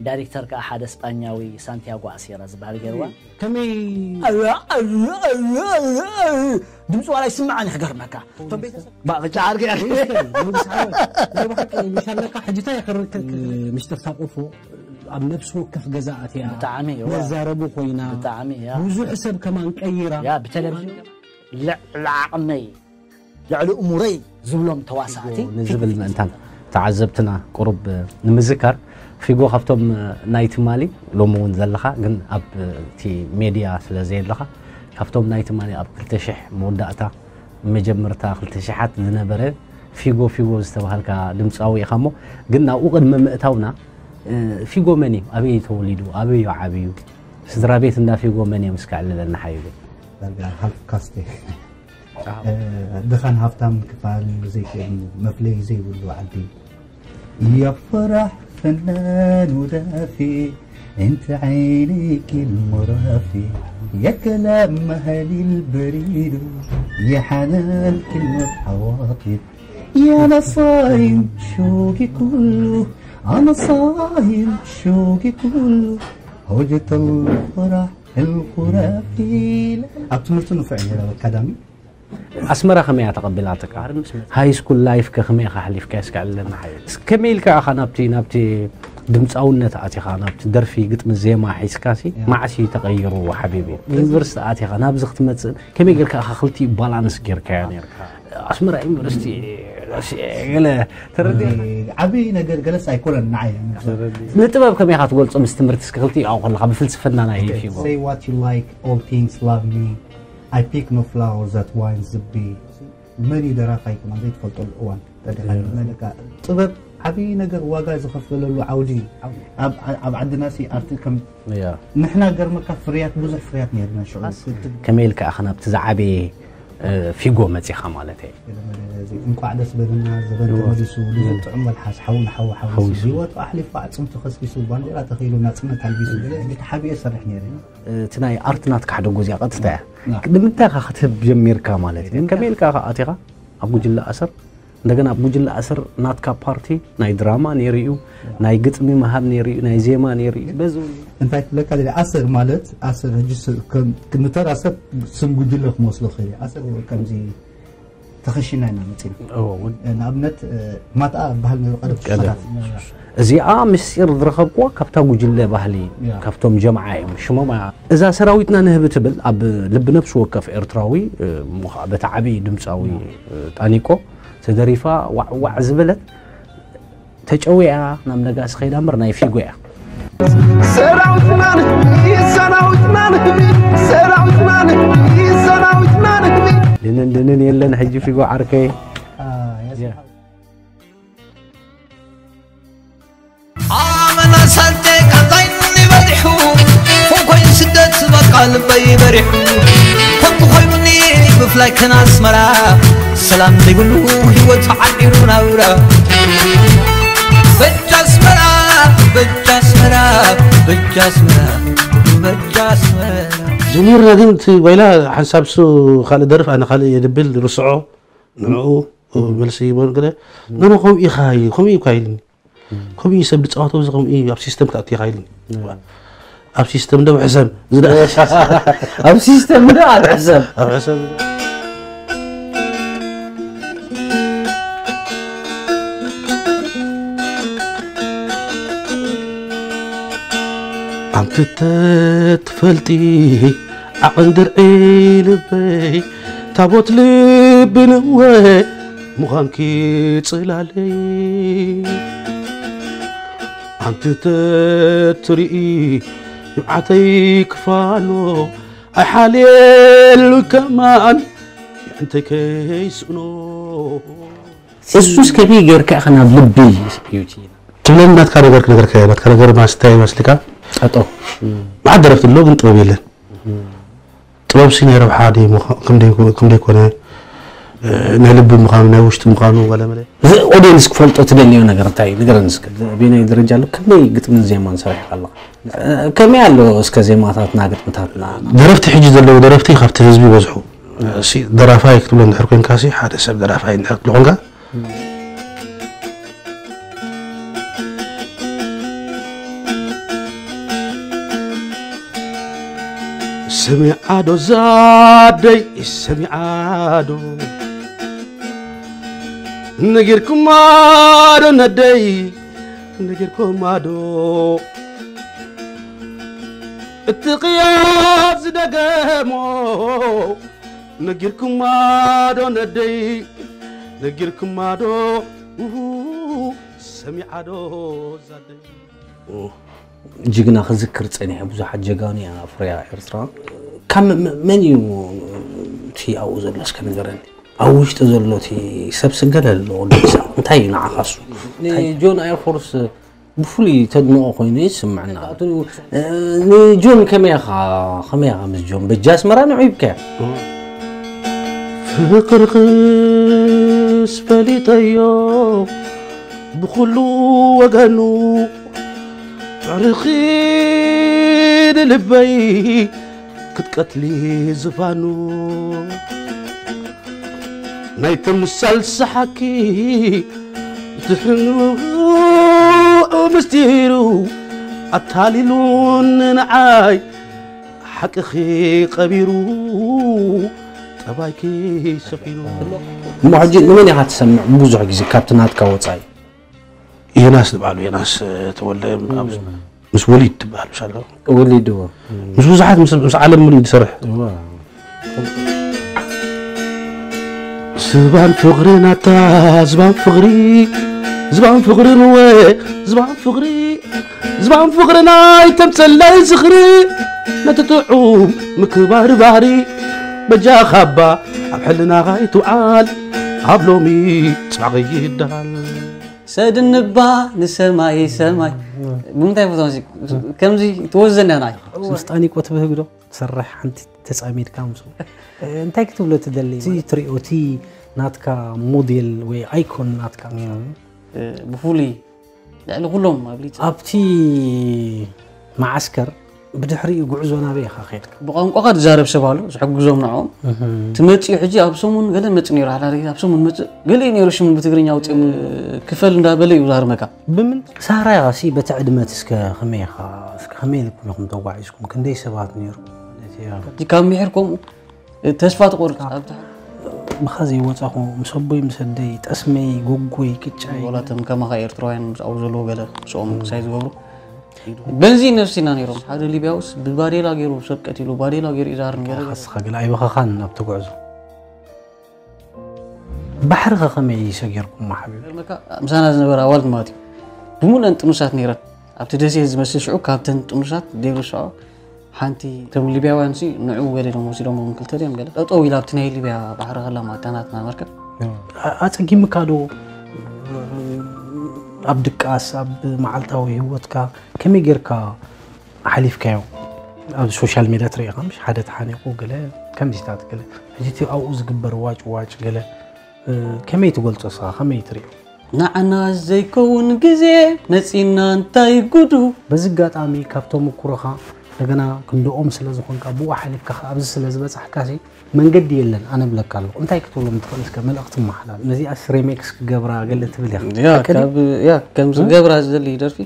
ዳይሬክተር ከዓ ሓደ ስጳኛዊ ሳንቲያጎ ኣሴራ ዝበሃል ገይርዋ ከመይ ድምፂ ዋላ ይስምዓኒ ክገርመካ እቶም ቤተሰብ ባቕጫ ዓርገ ምሻለካ ሕጅታ ይኽርክክ ምሽጥር ሳቆፎ ኣብ ነብሲ ወከፍ ገዛ ኣትያ ብጣዕሚ እዋ። መዛረቡ ኮይና ብጣዕሚ እያ። ብዙሕ ሰብ ከማን ቀይራ ያ ብቴሌቪዥን ልዕሊ ዓቕመይ ልዕሊ እሙረይ ዝብሎም ተዋሳእቲ ንዝብል ምእንታን ተዓዘብትና ቁሩብ ንምዝካር ፊጎ ካብቶም ናይ ትማሊ ሎሚ እውን ዘለኻ ግን ኣብ እቲ ሜድያ ስለ ዘየለኻ ካብቶም ናይ ትማሊ ኣብ ክልተ ሽሕ መወዳእታ መጀመርታ ክልተ ሽሓት ዝነበረ ፊጎ ፊጎ ዝተባሃልካ ድምፃዊ ኢኻ እሞ ግን ናብኡ ቅድሚ ምእታውና ፊጎ መን እዩ ኣበይ ተወሊዱ ኣበይ እዩ ዓብዩ ስድራ ቤት እንዳ ፊጎ መን እዮም እስከ ዕልለልና ሓቢቢ ዳርጋ ሃልፍ ካስተ ድኻን ሃብታም ክፋል ዘይክእል መፍለይ ዘይብሉ ዓዲ የፍራሕ ፈናን ውዳፊ انت عيني كل مرافي يا كلام مهاليل بريدو يا حنان كلمة عواطف يا نصايم شوقي كله أنا صايم شوقي كله هوجة الفرح الخرافي ኣብ ትምህርቲ ንፉዕ ነይረ ኣብ ኣካዳሚ ኣስመራ ከመይ እያ ተቐቢላትካ ሃይ ስኩል ላይፍ ከ ከመይ ኢኻ ሓሊፍካ እስከ ዕልለና ሓይል ከመይ ኢልካ ኢኻ ናብቲ ናብቲ ድምፃውነት ኣቲኻ ናብቲ ደርፊ ግጥሚ ዜማ ሒዝካሲ መዓስ እዩ ተቐይሩ ሓቢቢ ዩኒቨርሲቲ ኣቲኻ ናብዚ ክትመፅእ ከመይ ጌርካ ኢኻ ክልቲኡ ባላንስ ጌርካዮ ነርካ ኣስመራ ዩኒቨርሲቲ ገለ ተረዲ ዓብይ ነገር ገለስ ኣይኮነን ንዓይ ንጥበብ ከመይ ኢኻ ትገልጾ ምስ ትምህርቲ እስከ ክልቲኡ ከለኻ ብፍልስፍና ናይ ፊጎ say what you like all things love me I pick no flower that winds the bee መን እዩ ደራፋይ ከማን ዘይትፈልጠሉ እዋን ተደኻ ጥበብ ዓብዪ ነገር ዋጋ ዝኸፈለሉ ዓውዲ ኣብ ዓድና ሲ ኣርቲ ከም ንሕና ገርመካ ፍርያት ብዙሕ ፍርያት ነርና ሽዑ ከመይ ኢልካ ኢኻ ናብቲ ዝዓበየ እ፣ ፊጎ መጺኻ ማለት እየ። ገለ መለ እዚ እንቋዕ ደስ በለና፣ ዘበን እዎ። ተመሊሱ፣ ልዙብ ጥዑም መልሓስ፣ ሓው ንሓው ሓዊሱ፣ ሓዊሱ። ህይወቱ ኣሕሊፉ ኣዕጽምቱ ከስኪሱ፣ ባንዴራ ተኺሉ፣ ናጽነት ኣልቢሱ፣ ገለ፣ ገለ ተሓቢኤ እሰርሕ ነይረ። እቲ ናይ ኣርት ናትካ ሓደ ጎዝያ ቀጥታ እያ። ያ። ንምንታይ ኢኻ ክትህብ ጀሚርካ ማለት እዩ? ከመይ ኢልካ ኢኻ ኣቲኻ ኣብ ጉጅለ ኣሰር? እንደገና ኣብ ጉጅለ ኣሰር ናትካ ፓርቲ ናይ ድራማ ነይሩ እዩ፣ ናይ ግጥሚ ምሃብ ነይሩ እዩ፣ ናይ ዜማ ነይሩ እዩ። በዚ እውን እንታይ ክብለካ ደልየ፣ ኣሰር ማለት፣ ኣሰር ሕጂ ስ-፣ ከም፣ ንተራ ሰብ ስም ጉጅለ ክመስሎ ይኽእል እዩ። ኣሰር ከምዚ ተኸሺና ኢና መጺና። እዎ፣ እውን። ንኣብነት፣ እ፣ ማትኣ ዝበሃል ነይሩ ቀደም ቀደም። ሽሻታት። እዚኣ ምስጢር ዝረኸብኩዋ ካብታ ጉጅለ ባህሊ፣ ያ። ካብቶም ጀምዓ እዮም። ሽሞም ኣ-፣ እዛ ሰራዊትና ንህቢ ትብል ኣብ ልቢ ነፍሲ ወከፍ ኤርትራዊ፣ እ፣ እሞ ኸዓ በቲ ዓብዪ ድምፃዊ፣ ያ። እ፣ ጣኒቆ ተደሪፋ ዋዕ ዋዕ ዝበለት ተጨዊያ ናብ ነጋሲ ከይዳ እምበር ናይ ፊጎ እያ። ሰራዊትና ንህቢ፣ ሰራዊትና ንህቢ፣ ሰራዊትና ንህቢ፣ ሰራዊትና ንህቢ። ድንን ድንን የለን ሕጂ ፊጎ ዓርከይ። ኣመና ሳልቴ ቃንዛይኒ በዚሑ፣ ፎንኮይን ስደት በቃ ልበይ በሪሑ። ከምቲ ኮይኑኒ ብፍላይ ከን ኣስመራ፣ ሰላም ዘይብሉ ህይወት ተዓዲሩ ናብራ። በጃ ኣስመራ፣ በጃ ኣስመራ፣ በጃ ኣስመራ፣ በጃ ኣስመራ። ጀሚርና ግን እቲ ባይላ ሓንሳብ እሱ ካልእ ደርፍ ኣነ ካልእ እየ ድብል ርስዖ ንዕኡ መልሲ ይበል ገለ። ኖኖ ከምኡ ኢኻ ኢሉ፣ ከምኡ ኢኻ ኢሉኒ። ከምኡ እዩ ሰብ ዝፃወቶ እዚ ከምኡ እዩ ኣብ ሲስተም ክትኣቱ ኢኻ ኢሉኒ። ኣብ ሲስተም ዶ ሕሰም? ዝዳ-፣ ኣብ ሲስተም ዶ ኣብ ሕሰም? ኣብ ሕሰም። ኣንተ ተትፈልጢ ዓቐን ድርዒ ልበይ፣ ታቦት ልቢ ንወ ምዃንኪ ጽላለይ። ኣንተ ተትርኢ ንብዓተይ ክፋኖ፣ ኣይሓልየሉ ከማን የዕንተይ ከይስእኖ። እሱስ ከመይ ጌርካ ኢኻ ናብ ልቢ እዩ እቲ ትብለኒ? ናትካ ነገር ክነገርካ እየ። ናትካ ነገር ማስታይ መስልካ? ጠጦ። መዓት ደረፍቲ ኣሎ፣ ግን ጥበብ የለን። ጥበብ ሲ ናይ ረብሓ ድዩ ምዃ-፣ ከም ደይ-፣ ከም ደይኮነ፣ እ፣ ናይ ልቢ ምዃኑ፣ ናይ ውሽጢ ምዃኑ፣ ወለ መለ። እዚ ኦድየንስ ክፈልጦ ትደልዮ ነገር እንታይ እዩ? ንገረኒ እስከ። በየናይ ደረጃ ኣሎ? ከመይ ግጥምን ዜማን ሰሪሕካ ኣለኻ? እ፣ ከመይ ኣሎ እስከ ዜማታትና፣ ግጥምታትና? ደረፍቲ ሕጂ ዘለዉ ደረፍቲ ካብቲ ህዝቢ ይበዝሑ። እ፣ ሲ ደራፋይ ክትብሎ እንድሕር ኮንካ ሲ፣ ሓደ ሰብ ደራፋይ እንድሕር ክትብሎ ኮንካ፣ ሰሚዓ ዶ ዛደይ፣ ሰሚዓ ዶ፣ ነጊርኩማ ዶ ነደይ፣ ነጊርኩማ ዶ፣ እቲ ቅያ ዝደገሞ፣ ነጊርኩማ ዶ ነደይ፣ ነጊርኩማ ዶ፣ ውሁ፣ ሰሚዓ ዶ ዛደይ። ጅግና ክዝክር ጸኒሐ፣ ብዙሓት ጀጋኑ እያ ኣፍርያ ኤርትራ። ካብ መ-፣ መ-፣ መን እዩ እቲ ኣብኡ ዘሎ እስከ ንገረኒ? ኣብ ውሽጢ ዘሎ እቲ ሰብ ስገለ ኣሎ ወዲ ሰብ። እንታይ እዩ ንዓኻ እሱ? እንታይ? ንጆን ኤርፎርስ ብፍሉይ ተድንቖ ኮይኑ እዩ ዝስምዐና። ኣቱ፣ እ፣ ንጆን ከመይ ኢኻ፣ ከመይ ኢኻ ምስ ጆን? በጃ ኣስመራ ንዑ ይብከ። ፍቕርኽስ ፈሊጠዮ ብኹሉ ወገኑ፣ ዕርኺ ንልበይ ክትቀትሊ ዝፋኑ። ናይ ተምሳል ሰሓቂ ድሕኑ ምስጢሩ ኣታሊሉኒ ንዓይ ሓቅኺ ቀቢሩ ጠባይኪ ሰፊኑ። እሞ ሕጂ ንመን ኢኻ ትሰምዕ ብዙሕ ግዜ ካብቲ ናትካ ወጻኢ? ዮናስ ዝበሃሉ፣ ዮናስ ተወልደ፣ ምስ ወሊድ ትበሃል፣ ምስ ኣሎ። ወሊድ፣ እዎ። ምስ ብዙሓት፣ ምስ፣ ምስ ዓለም ሙሉእ ዝሰርሕ። እዎ። ዝባን ፍቕሪ ናታ፣ ዝባን ፍቕሪ፣ ዝባን ፍቕሪ ንወ፣ ዝባን ፍቕሪ፣ ዝባን ፍቕሪ ናይ ተምጸለይ ዝኽሪ፣ ነቲ ጥዑም ምክባር ባህሪ፣ በጃኻ እባ ኣብ ሕልናኻ ይትውዓል፣ ኣብ ሎሚ ጽባቕ ይደሃል። ሰድንባ ንሰማይ ሰማይ። ብምንታይ ፈተና ሲ-፣ ከምዚ ትወዘን እያ ናይ። ምስ ጣኒቆ ትብህግ ዶ ትሰርሕ ሓንቲ ተጻሚድካ ምስኡ እንታይ ክትብሎ ትደሊ? እቲ ትሪኦ እቲ ናትካ ሞዴል ወይ ኣይኮን ናትካ ብፍሉይ ልዕሊ ኩሎም ኣብሊፅ ኣብቲ መዓስከር ብድሕሪኡ ጉዕዞ ናበይ ኢኻ ከድካ? ብቋንቋኻ ትዛረብ ሰብ ኣሎ ዝሕግዞም ንዕኦም ትመፅኡ ሕጂ ኣብ ሰሙን ገለ መፅ ነይሩ ሓዳር ኣብ ሰሙን መፅእ ገለ እዩ ነይሩ ሽሙ ብትግርኛ ውፅኦም ክፈል እንዳበለ እዩ ዛርመካ ብምን ሳራያ ሲ በቲ ዕድመት እስከ ከመይ ኢኻ እስከ ከመይ ኢልኩም ኢኹም ተጓዒዝኩም ክንደይ ሰባት ነይሩ ካብ ምሕር ከምኡ ተስፋ ትቆርፅ ኣብታ ብኻ ዘይወፃኹ ምስ ኣቦይ ምስ ኣደይ ጠስመይ ጎጎይ ቅጫይ ወላቶም ከማኻ ኤርትራውያን ምስ ኣብኡ ዘለዎ ገለ ምስኦም ክሳይ ዝገብሩ በንዚ ነፍሲና ነይሮም ሓደ ሊብያውስ ብባዴላ ገይሩ ሰብ ቀቲሉ ባዴላ ገይሩ ይዛርም ገለ ካስኻ ገለ ኣይበኸኻን ኣብቲ ጉዕዞ ባሕሪ ኸ ከመይ ሰጊርኩም ሓቢብ ገርመካ ምሳና ዝነበረ ኣዋልድ ማለት እዩ ብምሉአን ጥኑሳት ነይረን ኣብቲ ደሴ ዝመስል ሽዑ ካብተን ጥኑሳት ዘይርስዖ ሓንቲ እቶም ሊብያውያን ሲ ንዕኡ ገሊሎም ወሲዶም ክልተ ድዮም ገለ ጠጠው ኢላ ኣብቲ ናይ ሊብያ ባሕሪ ከላ ማታናትና መርከብ ኣፀጊምካ ዶ ኣብ ድቃስ ኣብ መዓልታዊ ህይወትካ ከመይ ጌርካ ሓሊፍካዮ ኣብ ሶሻል ሚድያ ትሪኢኻ ምሽ ሓደ ተሓኒቁ ገለ ከምዚታት ገለ ሕጂ እቲ ኣብኡ ዝግበር ዋጭ ዋጭ ገለ ከመይ ትገልፆ ስኻ ከመይ ትሪኦ ንዓና ዘይከውን ግዜ መፂና እንታይ ጉዱ በዚ ኣጋጣሚ ካብ ተመኩሮኻ እንደገና ክንድኦም ስለ ዝኾንካ ብኡ ሓሊፍካ ኣብዚ ስለ ዝበፃሕካ መንገዲ የለን ኣነ ብለካ ኣለኹ እንታይ ክትብሎም ትኽእል እስከ መልእኽቲ መሓላል ነዚኣስ ሪሜክስ ክገብራ ገለ ትብል ኢኻ ከምዚ ገብራ ዝደሊ ደርፊ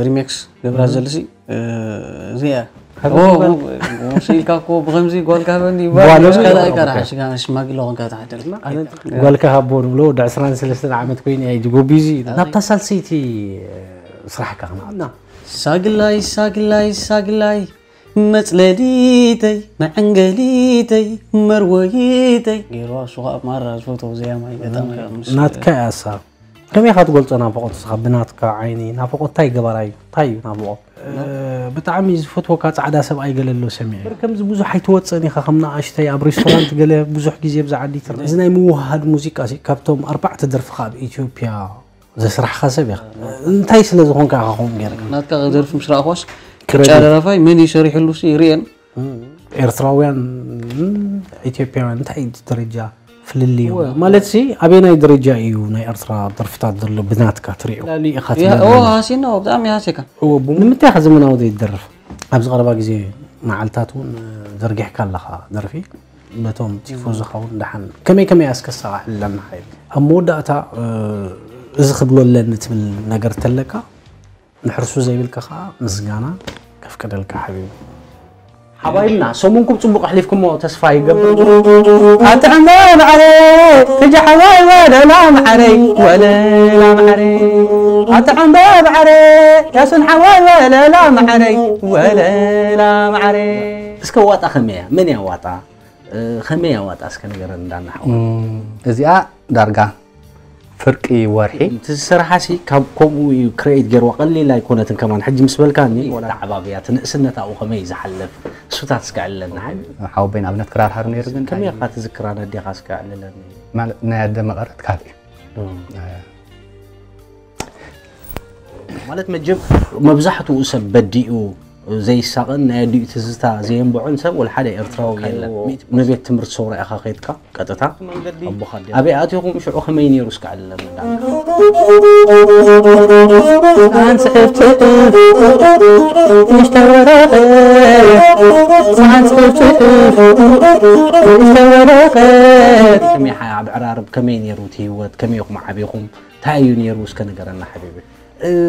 ሪሜክስ ገብራ ዘልሲ እዚኣ ስኢልካ እኮ ብከምዚ ጓልካ በኒ ሽማግለ ኮንካ ትሓደር ጓልካ ሃቦ ንብሎ ወዲ ዕስራን ሰለስተን ዓመት ኮይኑ እያ ጎቢዙ ናብታ ሳልሰይቲ ስራሕካ ክነኣና ሳግላይ ሳግላይ ሳግላይ መፅለሊተይ መዐንገሊተይ መርወይተይ ገይርዋ እሱ ከዓ ማራ ዝፈትዎ ዘያማይ ገጣማይ ናትካ እያ እሳ ከመይ ኢኻ ትገልፆ ናፍቆት ንስኻ ብናትካ ዓይኒ ናፍቆት እንታይ ገባራ እዩ እንታይ እዩ ናፍቆት ብጣዕሚ ዝፈትወካ ፃዕዳ ሰብኣይ ገለ ኣሎ ሰሚዐ ከምዚ ብዙሕ ኣይትወፅእን ኢኻ ከም ንኣሽተይ ኣብ ሬስቶራንት ገለ ብዙሕ ግዜ ብዛ ዓዲ ትርእ እዚ ናይ ምውሃድ ሙዚቃ ሲ ካብቶም ኣርባዕተ ደርፍኻ ኣብ ኢትዮጵያ ዘስራሕኻ ሰብ ኢኻ እንታይ ስለ ዝኾንካ ኢኻ ከምኡ ገይርካ ናትካ ደርፊ ምስ ረኣኽዋስ ቅጫ ደራፋይ መን ይሰሪሕሉ ሲ ይርእየን ኤርትራውያን ኢትዮጵያውያን እንታይ ደረጃ ፍልልዩ ማለት ሲ ኣበየናይ ደረጃ እዩ ናይ ኤርትራ ደርፍታት ዘሎ ብናትካ ትሪኦ ላሊ ኢኻ ትብለኒ ሃሲና ብጣዕሚ ሃሲካ እዎ ቡ- ንምንታይ ኢኻ ዘመናዊ ዘይትደርፍ ኣብዚ ቀረባ ግዜ መዓልታት እውን ዘርጊሕካ ኣለኻ ደርፊ በቶም ቲፎዞኻ እውን ደሓን ከመይ ከመይ ኣስከሳኻ ኣለና ሓይል ኣብ መወዳእታ እ፣ እዚ ክብሎ ኣለኒ ትብል ነገር ተለካ ንሕርሱ ዘይብልካ ከዓ ምስጋና ከፍቅደልካ ሓቢቢ ሓባይብና ሰሙንኩም ፅቡቅ ኣሕሊፍኩሞ ተስፋ ይገብር ኣጥዕመ ማዕረ ትጃ ሓዋይ ወለላ ማዕረይ ወለላ ማዕረ ኣጥዕመ ማዕረ ያሱን ሓዋይ ወለላ ማዕረይ ወለላ ማዕረ እስከ ዋጣ ከመያ መን ያዋጣ ከመይ ያዋጣ እስከ ንገረን እንዳናሓው እዚኣ ዳርጋ ፍርቂ ወርሒ እቲ ዝሰርሓ ሲ ካብ ከምኡ እዩ ክሬኤት ገይርዋ ቀሊል ኣይኮነትን ከማን ሕጂ ምስ በልካኒ ኣተዓባብያ እቲ ንእስነት ኣብኡ ከመይ እዩ ዝሓልፍ እሱታት እስከ ዕልለና ሓቢቢ ሓወቦይ ንኣብነት ክራር ሃሩ ነይሩ ግን ከመይ ኢኻ ትዝክራ ነዴኻ እስከ ዕልለኒ ማለት ናይ ኣደ መቐረት ካልእ እዩ ማለት መጀም መብዛሕትኡ ሰብ በዲኡ ዘይሳቕን ናይ ኣዲኡ ትዝታ ዘየንብዖን ሰብ ወላ ሓደ ኤርትራዊ የለን። ንቤት ትምህርቲ ሰውራ ኢኻ ከይድካ ቀጥታ ኣቦኻ ኣዴኻ ኣበይ ኣቲኹም ሽዑ ከመይ ነይሩ እስከ ዕልለና። ኣንስዕብ ትእፍ ንእሽተይ ወረቐት ኣንስዕብ ትእፍ ንእሽተይ ወረቐት ከመይ ሓ- ኣብ ዕራርብ ከመይ ነይሩ እቲ ህይወት ከመይ ኢኹም ዓቢኹም እንታይ እዩ ነይሩ እስከ ንገረና ሓቢቢ።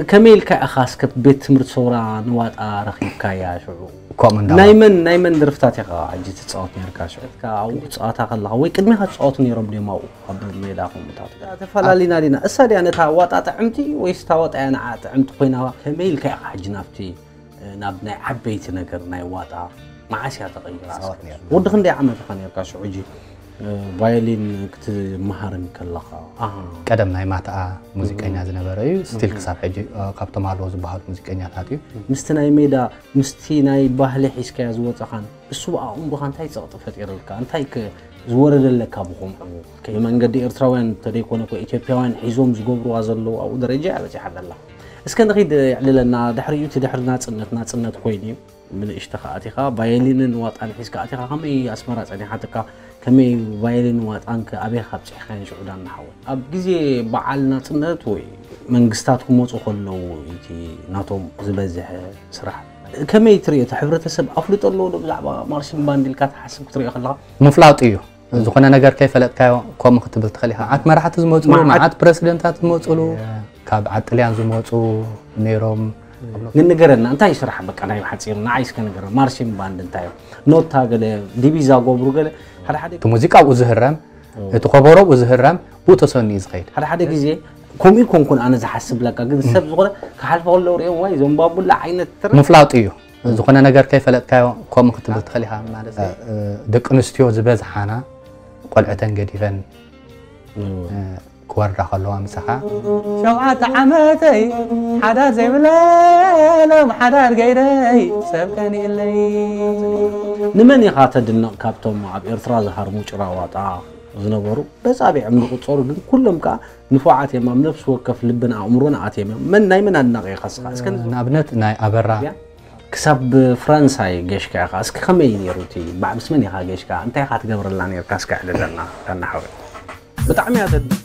ከመይ ኢልካ ኢኻ እስከ ቤት ትምህርቲ ሰውራ ንዋጣ ረኺብካያ ሽዑ? ከምኡ እንዳበልካ። ናይ መን ናይ መን ደርፍታት ኢኻ ሕጂ ትጻወት ነርካ ሽዑ? እካ ኣብኡ ክትጻወታ ከለኻ ወይ ቅድሚኻ ትጻወቱ ነይሮም ድዮም ኣብኡ ኣብ ሜዳ ከምኡታት? ተፈላሊና ዲና። እሳ ድያ ነታ ዋጣ ጥዕምቲ ወይስ እታ ዋጣ እያ ንዓ ጥዕምቲ ኮይና? ከመይ ኢልካ ኢኻ ሕጂ ናብቲ ናብ ናይ ዓበይቲ ነገር ናይ ዋጣ መዓስ እያ ተቐይራ? ጻወት ነይርና። ወዲ ክንደይ ዓመት ኢኻ ነርካ ሽዑ ሕጂ? ቫዮሊን ክትመሃር ከለኻ ኣሃ። ቀደም ናይ ማትኣ ሙዚቀኛ ዝነበረ እዩ ስቲል ክሳብ ሕጂ እ፣ ካብቶም ኣለዎ ዝበሃሉ ሙዚቀኛታት እዩ ምስቲ ናይ ሜዳ ምስቲ ናይ ባህሊ ሒዝካዮ ዝወፀኻን እሱ ብኣእምሮኻ እንታይ ፀቕጢ ፈጢሩልካ እንታይ ከ ዝወረደለካ ብኸምኡ ብመንገዲ ኤርትራውያን እንተደይኮነ እኮ ኢትዮጵያውያን ሒዞም ዝገብርዋ ዘለዉ ኣብኡ ደረጃ እያ በፂሓ ዘላ እስከ ንኺድ የዕልለና። ድሕሪኡ እቲ ድሕሪ ናጽነት ናጽነት ኮይኑ እዩ። ብንእሽተኻ ኣቲኻ ቫዮሊንን ዋጣን ሒዝካ ኣቲኻ፣ ከመይ ኣስመራ ጸኒሓትካ? ከመይ ቫዮሊን ዋጣንከ ኣበይ ኣብጺሕካየን ሽዑ ዳና ሓወይ? ኣብ ግዜ በዓል ናጽነት ወይ መንግስታት ክመጹ ከለዉ እቲ ናቶም ዝበዝሐ ስራሕ ከመይ ትርእዮ? እቲ ሕብረተሰብ ኣፍልጦ ኣለዎ ዶ ብዛዕባ ማርሺን ባንድ ኢልካ ትሓስብ ክትርእዮ ከለኻ? ምፍላጡ እዩ። ዝኾነ ነገር ከይፈለጥካዮ ከምኡ ክትብል ትኽእል ኢኻ። መዓት መራሕቲ ዝመፁሉ፣ መዓት መዓት ፕረሲደንታት ዝመፁሉ፣ ካብ ዓጥልያን ዝመፁ ነይሮም። ግን ንገረና፣ እንታይ እዩ ስራሕ? በቃ ናይ ብሓፂሩ ንዓይ እስከ ንገረና። ማርሺን ባንድ እንታይ እዩ? ኖታ ገለ፣ ዲቪዛ ገብሩ ገለ፣ ሓደ ሓደ እቲ ሙዚቃ ኣብኡ ዝህረም፣ እቲ ከበሮ ኣብኡ ዝህረም፣ ብኡ ተሰንዩ እዩ ዝኸይድ። ሓደ ሓደ ግዜ ከምኡ ይኮንኩን ኣነ ዝሓስብ ለካ፣ ግን ሰብ ዝኾነ ክሓልፎ ከለዉ ሪኦም፣ ዋይ፣ እዞም ባቡላ ዓይነት ትረ- ምፍላጡ እዩ። ዝኾነ ነገር ከይፈለጥካዮ ከምኡ ክትብል ትኽእል ኢኻ ማለት እዩ። እ፣ ደቂ ኣንስትዮ ዝበዝሓና ቆልዕተን ገዲፈን፣ እ፣ ክወርዳ ከለዋ ምሳኻ። ሸውዓተ ዓመተይ ሓዳር ዘይብለሎም ሓዳር ገይረይ ሰብ ቀኒእለይ። ንመን ኢኻ ተድንቕ ካብቶም ኣብ ኤርትራ ዝሃርሙ ጭራዋጣ ዝነበሩ? በጻብዕም ዝቑጸሩ ግን ኩሎም ከኣ ንፉዓት እዮም። ኣብ ነፍሲ ወከፍ ልብን ኣእምሮን ኣትዮም እዮም። መን ናይ መን ኣድናቒ ኢኻ እስኻ? እስከ ንዘ- ንኣብነት ናይ ኣበራ። ክሳብ ፈረንሳይ ገሽካ ኢኻ። እስኪ ከመይ ነይሩ እቲ ባዕ ምስ መን ኢኻ ገሽካ? እንታይ ኢኻ ትገብረላ ነይርካ? እስከ ዕልለና ዳና ሓወይ። ብጣዕሚ እያ ተድ-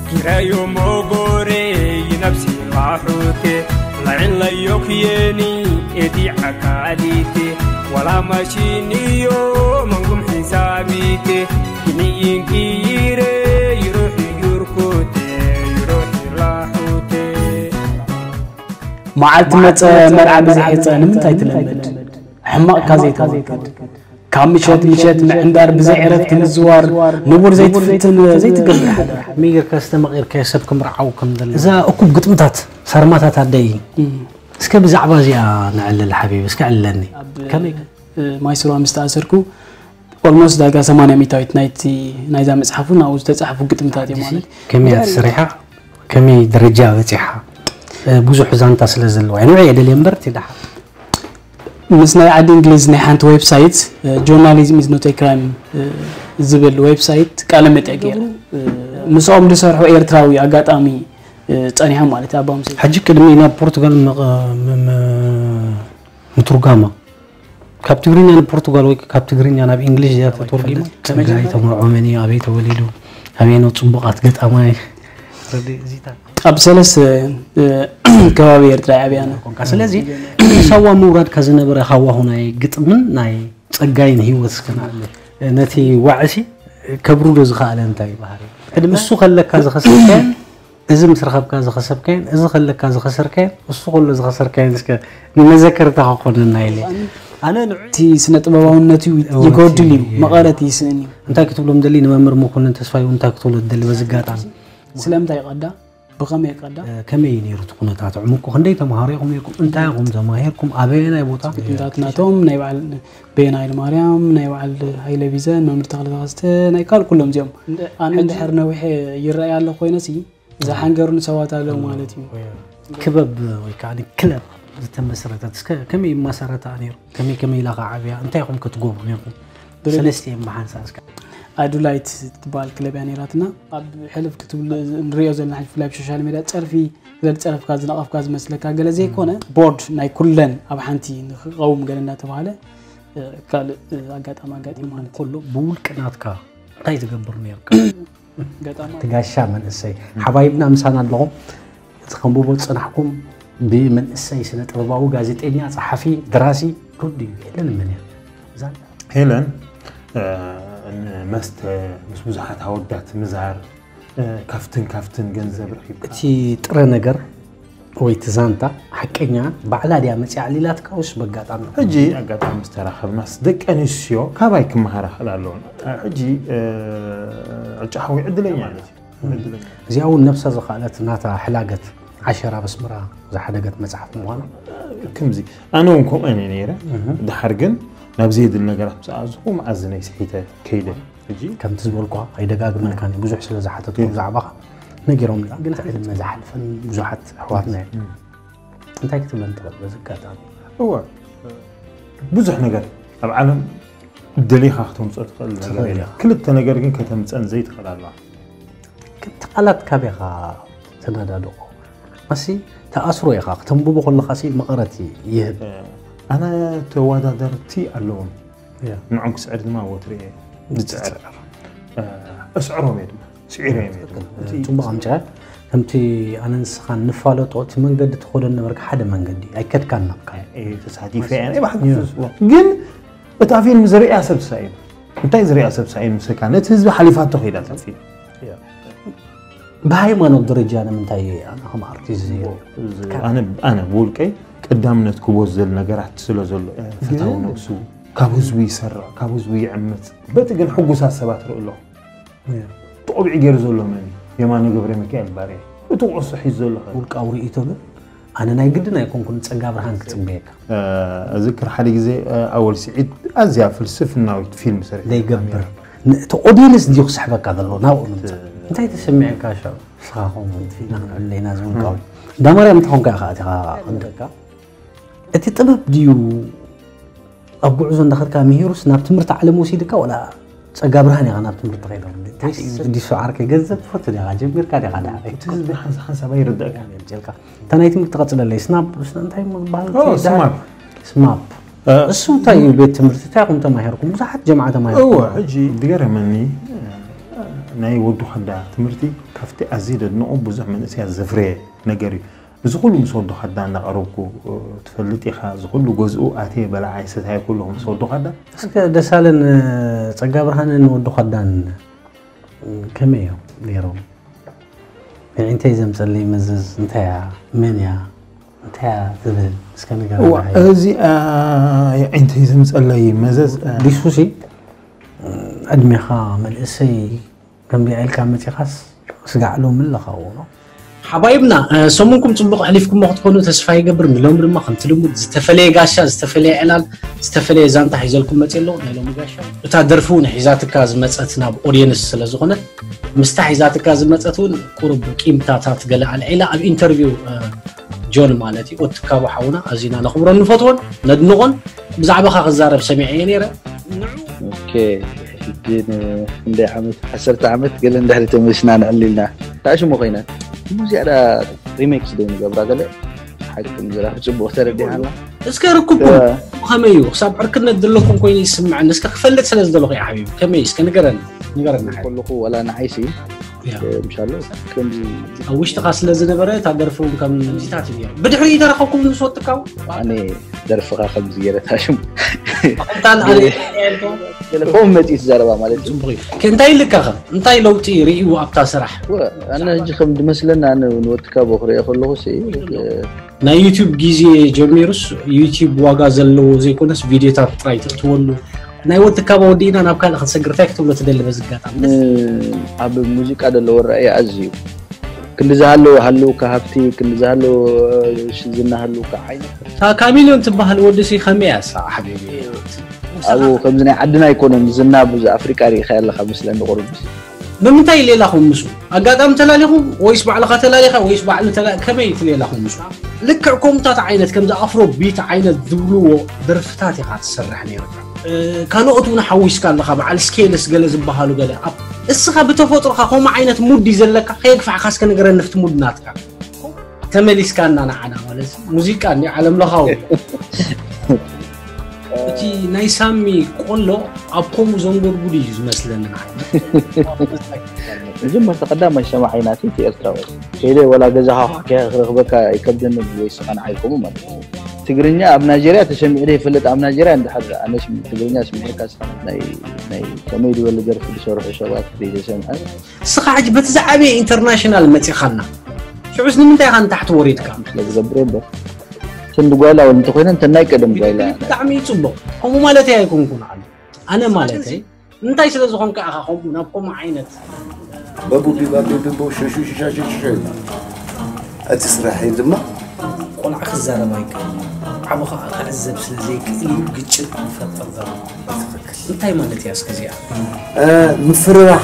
ኪራዩ ሞጎሬ ይነብሲ ራሑቴ ላዕን ለዮክየኒ ኤዲ ዓካሊቴ ዋላ ማሽንዮ መንጉም ሒሳቢቴ ኪንኢንኪይሬ ይሩሕ ዩርኩቴ ይሩሕ ራሑቴ መዓልቲ መጸ መርዓ ብዘይ ሕጸ ንምንታይ ትለምድ? ሕማቕካ ዘይተወግድ። ካብ ምሸት ምሸት ምዕንዳር ብዘይ ዕረፍቲ ምዝዋር ንቡር ዘይትፍትን ዘይትገብር ሓዳር። መይ ጌርካ ኣስተማቒርካዮ ሰብ ክምርዓው ከም ዘለዎ። እዛ እኩብ ግጥምታት ሳርማታት ኣደይ እስከ ብዛዕባ እዚኣ ነዕልል ሓቢቢ እስከ ዕልለኒ። ከመይ ማይስሩዋ ምስ ተኣሰርኩ almost ዳርጋ ሰማንያ ሚእታዊት ናይቲ ናይዛ መጽሓፉ ናብኡ ዝተጻሕፉ ግጥምታት እዮም ማለት እዩ። ከመይ እያ ተሰሪሓ? ከመይ ደረጃ በጺሓ? ብዙሕ ዛንታ ስለ ዘለዋ እየ ንዑ እየ ደልየ እምበር እቲ ደሓር ምስ ናይ ዓዲ እንግሊዝ ናይ ሓንቲ ዌብሳይት journalism is not a crime ዝብል ዌብሳይት ቃለ መጠይቅ ገይረ ምስኦም ዝሰርሑ ኤርትራዊ ኣጋጣሚ ጸኒሖም ማለት እዩ ኣባ ሙሴ ሕጂ ቅድሚ ናብ ፖርቱጋል ምትርጓማ ካብ ትግርኛ ንፖርቱጋል ወይ ካብ ትግርኛ ናብ እንግሊሽ እያ ተተርጉማ። ጸጋይ ተመርዖ መን እዩ? ኣበይ ተወሊዱ? ኣበይ ነው ጽቡቓት ገጣማይ? ረድእዚታት ኣብ ሰለስተ ከባቢ ኤርትራ ዓብያና። ስለዚ ሳዋ ምውራድካ ዝነበረ ሃዋሁ ናይ ግጥምን ናይ ጸጋይን ህይወት እስከ ነቲ ዋዕሲ ከብርዶ ዝኸኣለ እንታይ ባህሪ ቅድሚ እሱ ከለካ ዝኸሰብካዮ እዚ ምስ ረኸብካ ዝኸሰብካዮን እዚ ከለካ ዝኸሰርካዮን እሱ ከሎ ዝኸሰርካዮን እስከ ንመዘከርታ ክኾነና ኢለ ኣነ ንዑ እቲ ስነ ጥበባውነት እዩ ይጎድል እዩ መቐረት ይስእን እዩ እንታይ ክትብሎም ደሊ ንመምህር መኮንን ተስፋይ እውን እንታይ ክትብሎ ትደሊ በዚ ኣጋጣሚ ስለምንታይ ይቐዳ ብኸመይ ይቐዳ ከመይ እዩ ነይሩ እቲ ኩነታት ዕሙቁ ክንደይ ተምሃሮ ኢኹም ነይርኩም እንታይ ኢኹም ተማሂርኩም ኣበየናይ ቦታ ግጥምታት ናቶም ናይ በዓል በየነ ሃይለማርያም ናይ በዓል ሃይለ ቢዘን መምህር ተኽለ ተኸስተ ናይ ካልእ ኩሎም እዚኦም ኣነ እንድሕር ነዊሐ ይረኣይ ኣሎ ኮይነ ሲ ዝሓንገሩኒ ሰባት ኣለዉ ማለት እዩ። ክበብ ወይ ከዓ ክለብ ዝተመስረተት እስከ ከመይ ይመሰረታ ነይሩ? ከመይ ከመይ ኢላ ከዓ ዓብያ? እንታይ ኢኹም ክትገብሩ ነይርኩም? ሰለስቲኦም ብሓንሳእ እስከ። ኣዱላይት ትበሃል ክለብ እያ ነይራትና። ኣብ ሕልፍ ክትብል ንሪኦ ዘለና ሕጂ ብፍላይ ኣብ ሶሻል ሚድያ ፀርፊ ገለ ዝፀረፍካ ዝነቐፍካ ዝመስለካ ገለ ዘይኮነ ቦርድ ናይ ኩለን ኣብ ሓንቲ ንክቐውም ገለ እናተባሃለ ካልእ ኣጋጣሚ ኣጋጢሙ ማለት እዩ። ከሎ ብውልቂ ናትካ እንታይ ትገብር ነይርካ? ገጣማይ። እቲ ጋሻ መንእሰይ ሓባይብና ምሳና ኣለኹም። እቲ ከንብቦ ዝጸናሕኩም ብመንእሰይ ስነ ጥበባዊ፣ ጋዜጠኛ፣ ጸሓፊ፣ ደራሲ ርዱ እዩ። ሄለን መን እያ? እዛ ሄለን እ፣ መስተ ምስ ብዙሓት ኣወዳት ምዛር እ፣ ካብትን ካብትን ገንዘብ ረኺብካ እቲ ጥረ ነገር ወይ እቲ ዛንታ ሓቀኛ ባዕላ ድያ መፂኣ ኣዕሊላትካ ወይስ በጋጣሚ? ሕጂ ኣጋጣሚ ምስ ተራኸብናስ ደቂ ኣንስትዮ ካባይ ክመሃራ ክኽእላ ኣለወን። ሕጂ ዕጫ ሓዊ ዕድለኛ ማለት እዩ። ዕድለኛ። እዚኣ እውን ነብሳ ዝኸኣለት ናታ ሕላገት ዓሸራ በስምራ ዝሓደገት መጽሓፍ ምዃኑ። ከምዚ ኣነ እውን ከምኡ እየ ነይረ። ድሓር ግን ናብ ዘየድሊ ነገራት ምስ ኣዝኹ መኣዝነይ ስሒተ ከይደ። ሕጂ ከምቲ ዝበልኳ ኣይደጋግመልካን እየ፣ ብዙሕ ስለ ዝሓተትኩ ብዛዕባኻ ነጊሮም ግን ዕድመ ዝሓልፈን ብዙሓት ኣሕዋትና እዮም። እንታይ ክትብለን ትኽእል በዚ ኣጋጣሚ? እወ፣ ብዙሕ ነገር ኣብ ዓለም ደሊኻ ክተምፅኦ ትኽእል ነገር ትኽእል የለን። ኢኻ። ክልተ ነገር ግን ከተምፀን ዘይትኽእል ኣለዋ። ክልተ ቃላት ካበይ ኢኻ ተናዳድቖ? ኣሲ ተኣስሮ ኢኻ፣ ክተንብቦ ከለኻ ሲ መቐረት ይህብ። ኣነ ተወዳደርቲ ኣለዎም። ንዖም ክስዕር ድማ ወትሩ እየ ዝፅዕር። እስዕሮም እየ ድማ፣ ስዒረ እየ ድማ። ጽቡቕ ኣምጽኣ። ከምቲ ኣነ ንስኻን ንፋለጦ፣ እቲ መንገዲ ትኸዶ ነበርካ ሓደ መንገዲ፣ ኣይከድካን ናብ ካልእ። ተሳቲፈ እየ፣ ግን እታ ፊልም ዝርእያ ሰብ ሳይኑ፣ እንታይ ዝርእያ ሰብ ሳይኑ ምስካ፣ ነቲ ህዝቢ ሓሊፋቶ ከይዳ እታ ፊልም። ብሃይማኖት ደረጃ ንምንታይ ኣነ ከም ኣርቲስት ዝየ ኣነ ኣነ ብውልቀይ ቀዳምነት ክቦ ዝደል ነገራት ስለ ዘሎ፣ ፈታዊ ነብሱ ካብ ህዝቡ ይሰርቕ፣ ካብ ህዝቡ ይዕምፅ። በቲ ግን ሕጉሳት ሰባት ርኢ ኣለኹ። ተቆቢዑ ገይሩ ዘሎ መን እዩ? የማነ ገብረ ሚካኤል ባርያ። እቲ ኩዕሶ ሒዙ ዘሎ ከ? ውልቃዊ ርእይቶ ግን ኣነ ናይ ግድን ኣይኮንኩን ጸጋ ብርሃን ክጽበየካ። እዝክር ሓደ ግዜ ኣወል ስዒድ ኣዝያ ፍልስፍናዊት ፊልም ሰሪሑ ዘይገብር። እቲ ኦዲየንስ ድዩ ክስሕበካ ዘሎ ናብኡ ንምጻእ? እንታይ ተሰሚዕካ ሽዑ? ንስኻ ከምኡ ፊልና ክንዕለይና ዝብል ቃል። ዳማርያም እንተኾንካ ኢኻ ኣቲኻ ክንደካ። እቲ ጥበብ ድዩ ኣብ ጉዕዞ እንዳኸድካ ምሂሩስ ናብ ትምህርቲ ዓለም ወሲድካ ወላ ጸጋ ብርሃን ኢኻ ናብ ትምህርቲ ከይዶም? ወይስ ዲሱ ዓርከይ ገንዘብ ትፈቱ ዲኻ? ጀሚርካ ዲኻ? ዳዕበ እቲ ህዝቢ ሓንሳ ሓንሳብ ኣይርደእካ። ጀልካ። እታ ናይ ትምህርቲ ቀጽለለይ። ስናፕ፣ ስና-፣ እንታይ እሞ ዝበሃል? ኦ፣ እቲ ስማፕ። ስማፕ። እ፣ እሱ እንታይ እዩ ቤት ትምህርቲ? እንታይ ኢኹም ተማሂርኩም? ብዙሓት ጀምዓ ተማሂርኩም። እወ፣ ሕጂ ዝገረመኒ፣ እ፣ ናይ ወዱ ኸዳ ትምህርቲ ካብቲ ኣዝየ ደድንቑ ብዙሕ መንእሰያት ዘፍረየ ነገር እዩ። እዚ ኩሉ ምስ ወዱ ኸዳ እናቐረብኩ፣ እ፣ ትፈልጥ ኢኻ፣ እዚ ኩሉ ገዝኡ ኣትየ በላዓይ ሰታየ ኩሉ ምስ ወዱ ኸዳ። እስከ ደሳለን፣ እ፣ ጸጋ ብርሃንን ወዱ ኸዳን ከመይ እዮም ነይሮም? የዒንተይ ዘምጸለይ መዘዝ እንታይ እያ? መን እያ? እንታይ እያ ትብል? እስከ ንገረና እዋ፣ ሃየ። እዚኣ የዒንተይ ዘምጸለይ መዘዝ፣ እ፣ ዲሱሲ፣ ዕድሜኻ መንእሰይ ከምዚኣ ኢልካ መጺኻስ ስጋዕ ሎሚ ኣለኻ እዎ ነው። ሓባይብና፣ እ፣ ሰሙንኩም ጽቡቕ ኣሕሊፍኩሞ ክትኮኑ ተስፋ ይገብር። ንሎሚ ድማ ከምቲ ልሙድ ዝተፈለየ ጋሻ፣ ዝተፈለየ ዕላል፣ ዝተፈለየ ዛንታ ሒዘልኩም መጽእ ኣለኹ። ናይ ሎሚ ጋሻ እታ ደርፊ እውን ሒዛትካ ዝመጸት ናብ ኦድየንስ ስለ ዝኾነት፣ ምስታ ሒዛትካ ዝመጸት እውን ቁሩብ ቂምታታት ገለ ኣልዒላ ኣብ ኢንተርቪው፣ እ፣ ጆን ማለት እዩ፣ ወዲ ትካቦ ሓውና ኣዚና ነኽብሮን ንፈትዎን ነድንቖን። ብዛዕባኻ ክዛረብ ሰሚዐ እየ ነይረ። ንዑ ኦኬ፣ ሕጂ ንክንደይ ዓመት፣ ዓሰርተ ዓመት ገለ እንድሕሪ ተመልስና ንዕሊ ኢልና። እንታይ ሽሙ ኮይና? እሞ ዝያዳ ሪሜክስ ዶ ንገብራ ገለ? ሓቂ ምዝራብ ጽቡቕ ተረዲኻና። እስከ ርክብኩም እ። ከመይ እዩ? ክሳብ ዕርክነት ዘለኩም ኮይኑ ይስምዐኒ። እስከ ክፈልጥ ስለ ዝደለኹ እየ ሓቢቢ። ከመይ? እስከ ንገረኒ፣ ንገረኒ ሓቢቢ። ከለኹ ዋላ ንዓይሲ፣ ያ። እ፣ ምሻሎ፣ ከምዚ ኣብ ውሽጥኻ ስለ ዝነበረ እታ ደርፊ እውን ከም ከምዚታት እዩ ነይሩ። ብድሕሪኡ ተረኸብኩም ምስ ወጥካው? ኣነ ደርፍኻ ከምዚ ገይረ ታሽም። ኣቕምታን ኣነ ገለ ከምኡ መጺኡ ትዛረባ ማለት እዩ። ጽቡቕ እዩ። ከ-፣ እንታይ ኢልካ ኸ? እንታይ ለውጢ ርእዩ ኣብታ ስራሕ? ወ-፣ ኣነ ሕጂ ከም ዝመስለኒ ኣነ ንወድካ በኽሪኦ ከለኹ ሲ፣ እ፣ ናይ ዩቲዩብ ግዜ ጀሚሩስ ዩቲዩብ ዋጋ ዘለዎ ዘይኮነስ ቪድዮታት ጥራይ ተእትወሉ። ናይ ወዲ ካባ ወዲእና ናብ ካልእ ክንሰግር እንታይ ክትብሎ ትደሊ በዚ ኣጋጣሚ? ን-፣ ኣብ ሙዚቃ ዘለዎ ራእይ ኣዝዩ ክንዲ ዝሃለወ ሃለውካ ሃብቲ፣ ክንዲ ዝሃለወ ዝና ሃለውካ ዓይነት። እታ ካሚልዮን ትበሃል ወዲ ሲ ከመይ እያ እሳ ሓቢቢ? ኣብኡ ከምዚ ናይ ዓድና ኣይኮነን ዝና ብዙ ኣፍሪቃ ርኢኻ ኣለኻ መስለኒ ቁሩብ። ብምንታይ ሌላኹም ምስኡ? ኣጋጣሚ ተላሊኹም ወይስ ባዕልኻ ተላሊኻ ወይስ ባዕሉ ተላ-፣ ከመይ እቲ ሌላኹም ምስኡ? ልክዕ ከምኡታት ዓይነት ከምዚ ኣፍሮ ቢት ዓይነት ዝብልዎ ደርፍታት ኢኻ ትሰርሕ ነይርካ። እ፣ ካልኦት እውን ሓዊስካ ኣለኻ፣ በዓል ስኬልስ ገለ ዝበሃሉ ገለ። ኣብ-፣ እስኻ ብተፈጥሮኻ ከምኡ ዓይነት ሙድ እዩ ዘለካ፣ ከየግፋዕካ እስከ ንገረኒ፣ ኣብቲ ሙድ ናትካ። ተመሊስካና ንዓና ማለት ሙዚቃ እንዲ ዓለም ለኻዊ። እቲ ናይ ሳሚ ቆሎ ኣብ ከምኡ ዘንጎድጉድ እዩ ዝመስለኒ ንዓይ። መጀመርታ ቀዳማይ ሰማዓይ ናተይ እቲ ኤርትራዊ። ከይደ ወላ ገዛኻ ክረኽበካ ኣይከብደኒ ወይ ስኻ ንዓይ ከምኡ ማለት እዩ። ትግርኛ ኣብ ናይጀርያ ተሰሚዑ ዶ ይፈልጥ? ኣብ ናይጀርያ እንድሕር ኣነ ስም-፣ ትግርኛ ስሚዕካ ስኻ ናይ፣ ናይ ከመይ ዝበለ ደርፊ ዝሰርሑ ሰባት ዘይተሰምዐ? እስኻ ሕጂ በቲ ዝዓበየ ኢንተርናሽናል መጺኻና። ሽዑስ ንምንታይ ኢኻ ንታሕቲ ወሪድካ? ስለ ዝገብሮ እምበር። ክንዲ ጓይላ እውን እንተኾይነ እንተ ናይ ቀደም ጓይላ። ብጣዕሚ እዩ ጽቡቕ። ከምኡ ማለተይ ኣይኮንኩን ኣሉ። ኣነ ማለተይ እንታይ ስለ ዝኾንካ ኢኻ ከምኡ ናብ ከምኡ ዓይነት? በቡ ቢባ ቢቢ ቡ ሹ ሹ ሹ ሹ ሹ ሹ። እቲ ስራሐይ ድማ ቆልዓ ክዛረብ ኣይክእል፣ ዓቦ ከዓ ክዕዘብ ስለ ዘይክእል እዩ ግጭት ዝፈጥር ዘሎ። እንታይ ማለት እያ እስከ እዚኣ? ምፍርራሕ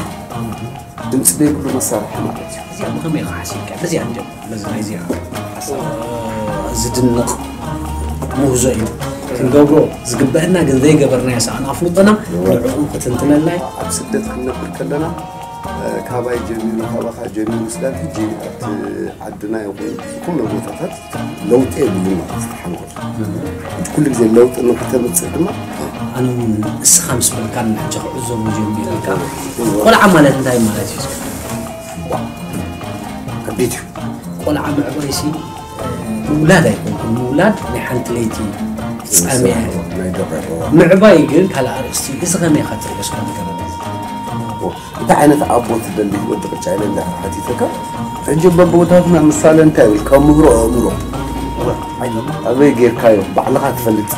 ድምፂ ዘይብሉ መሳርሒ ማለት እዩ። እዚኣ ብኸመይ ኢኻ ሓሲብካ? በዚኣ ንጀምር። በዚ ናይ እዚኣ ዝድነቕ ምህዞ እዩ። ክንገብሮ ዝግበአና ግን ዘይገበርናዮ ሰኣን ኣፍልጦና ንዕኡ ክትንትነልና እዩ። ኣብ ስደት ክንነብር ከለና ካባይ ጀሚሩ ካባኻ ጀሚሩ ስዳን ሕጂ ኣብቲ ዓድና ይኹን ዝኾነ ቦታታት ለውጢ የብሉን ማለት እዩ። ሓንጎል ኩሉ ግዜ ለውጢ ንክተምፅእ ድማ ኣነ እውን እስኻ ምስ በልካ ንሕጂ ክዕዘቡ ጀሚረልካ ቆልዓ ማለት እንታይ ማለት እዩ? ከቢድ እዩ። ቆልዓ ምዕባይሲ ምውላድ ኣይኮንኩን ምውላድ ናይ ሓንቲ ለይቲ ፍፃሜ ናይ ደቂቕ ምዕባይ ግን ካልእ ኣርእስቲ። እዚ ከመይ ኢኻ ትርእዮ እስከ ንገረኒ። እንታይ ዓይነት ኣቦ ትደሊ ወዲ ቅጫ ኢለ እንድሕር ሓቲተካ ሕጂ በቦታትና ምሳሌ እንታይ ይብል ካብ ምህሮ ኣእምሮ ኣበይ ጌርካዮ ባዕልኻ ትፈልጥ።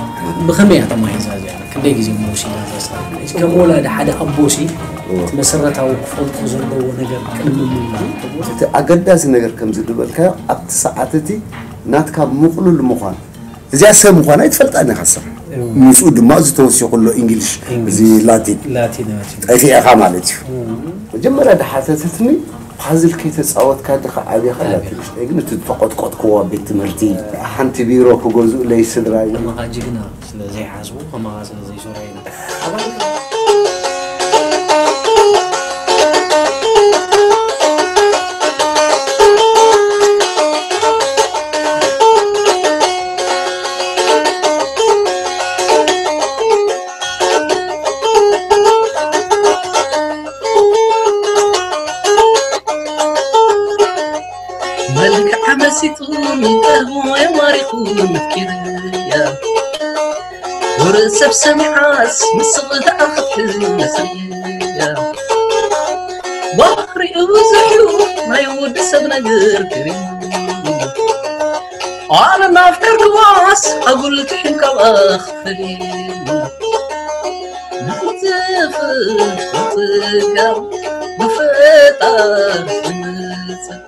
ብኸመይ እያ ተማሂዛ እዚኣ? ክንደይ ግዜ እሞ ወሲዳ እዛ ስራሕ? ሕጂ ከም ወላዲ ሓደ ኣቦሲ እቲ መሰረታዊ ክፈልጦ ዘለዎ ነገር ቅድሚ ምውላድ እቲ ኣገዳሲ ነገር ከምዚ ዝበልካዮ ኣብቲ ሰዓት እቲ ናትካ ምቕሉል ምዃን እዚኣ ሰብ ምዃና ኣይትፈልጣን ኢኻ ሰብ ምስኡ ድማ እዚ ተወሲኹ ኣሎ እንግሊሽ እዚ ላቲን ላቲን ናቸው። ጠፊእኻ ማለት እዩ። መጀመርያ ድሓተትትኒ ፓዝል ከይተፃወትካ ድኻ ዓብኻ ላቲን ሽጠይ ግን እቲ ዝተቆጥቆጥክዎ ኣብ ቤት ትምህርቲ ሓንቲ ቢሮ ክገዝኡለይ ስድራይ እውን ከማኻ ጅግና ስለ ዘይሓስቡ ከማኻ ስለ ዘይሰርሑ ኢና። መልክዓ መሲጡ ቀልቡ የማሪኹ ምኪርያ ወረ ሰብ ሰሚዓስ ምስቕ ደኣ ክትሕዝ መስርያ ባህሪኡ ብዙሕ እዩ ናይ ወዲ ሰብ ነገር ክርኢ ኣነ ናፍቀርክዋስ ኣጉል ትሕን ካብኣ ክፈል ናይትፍትወት ጋር ብፈጣር ዝመጽእ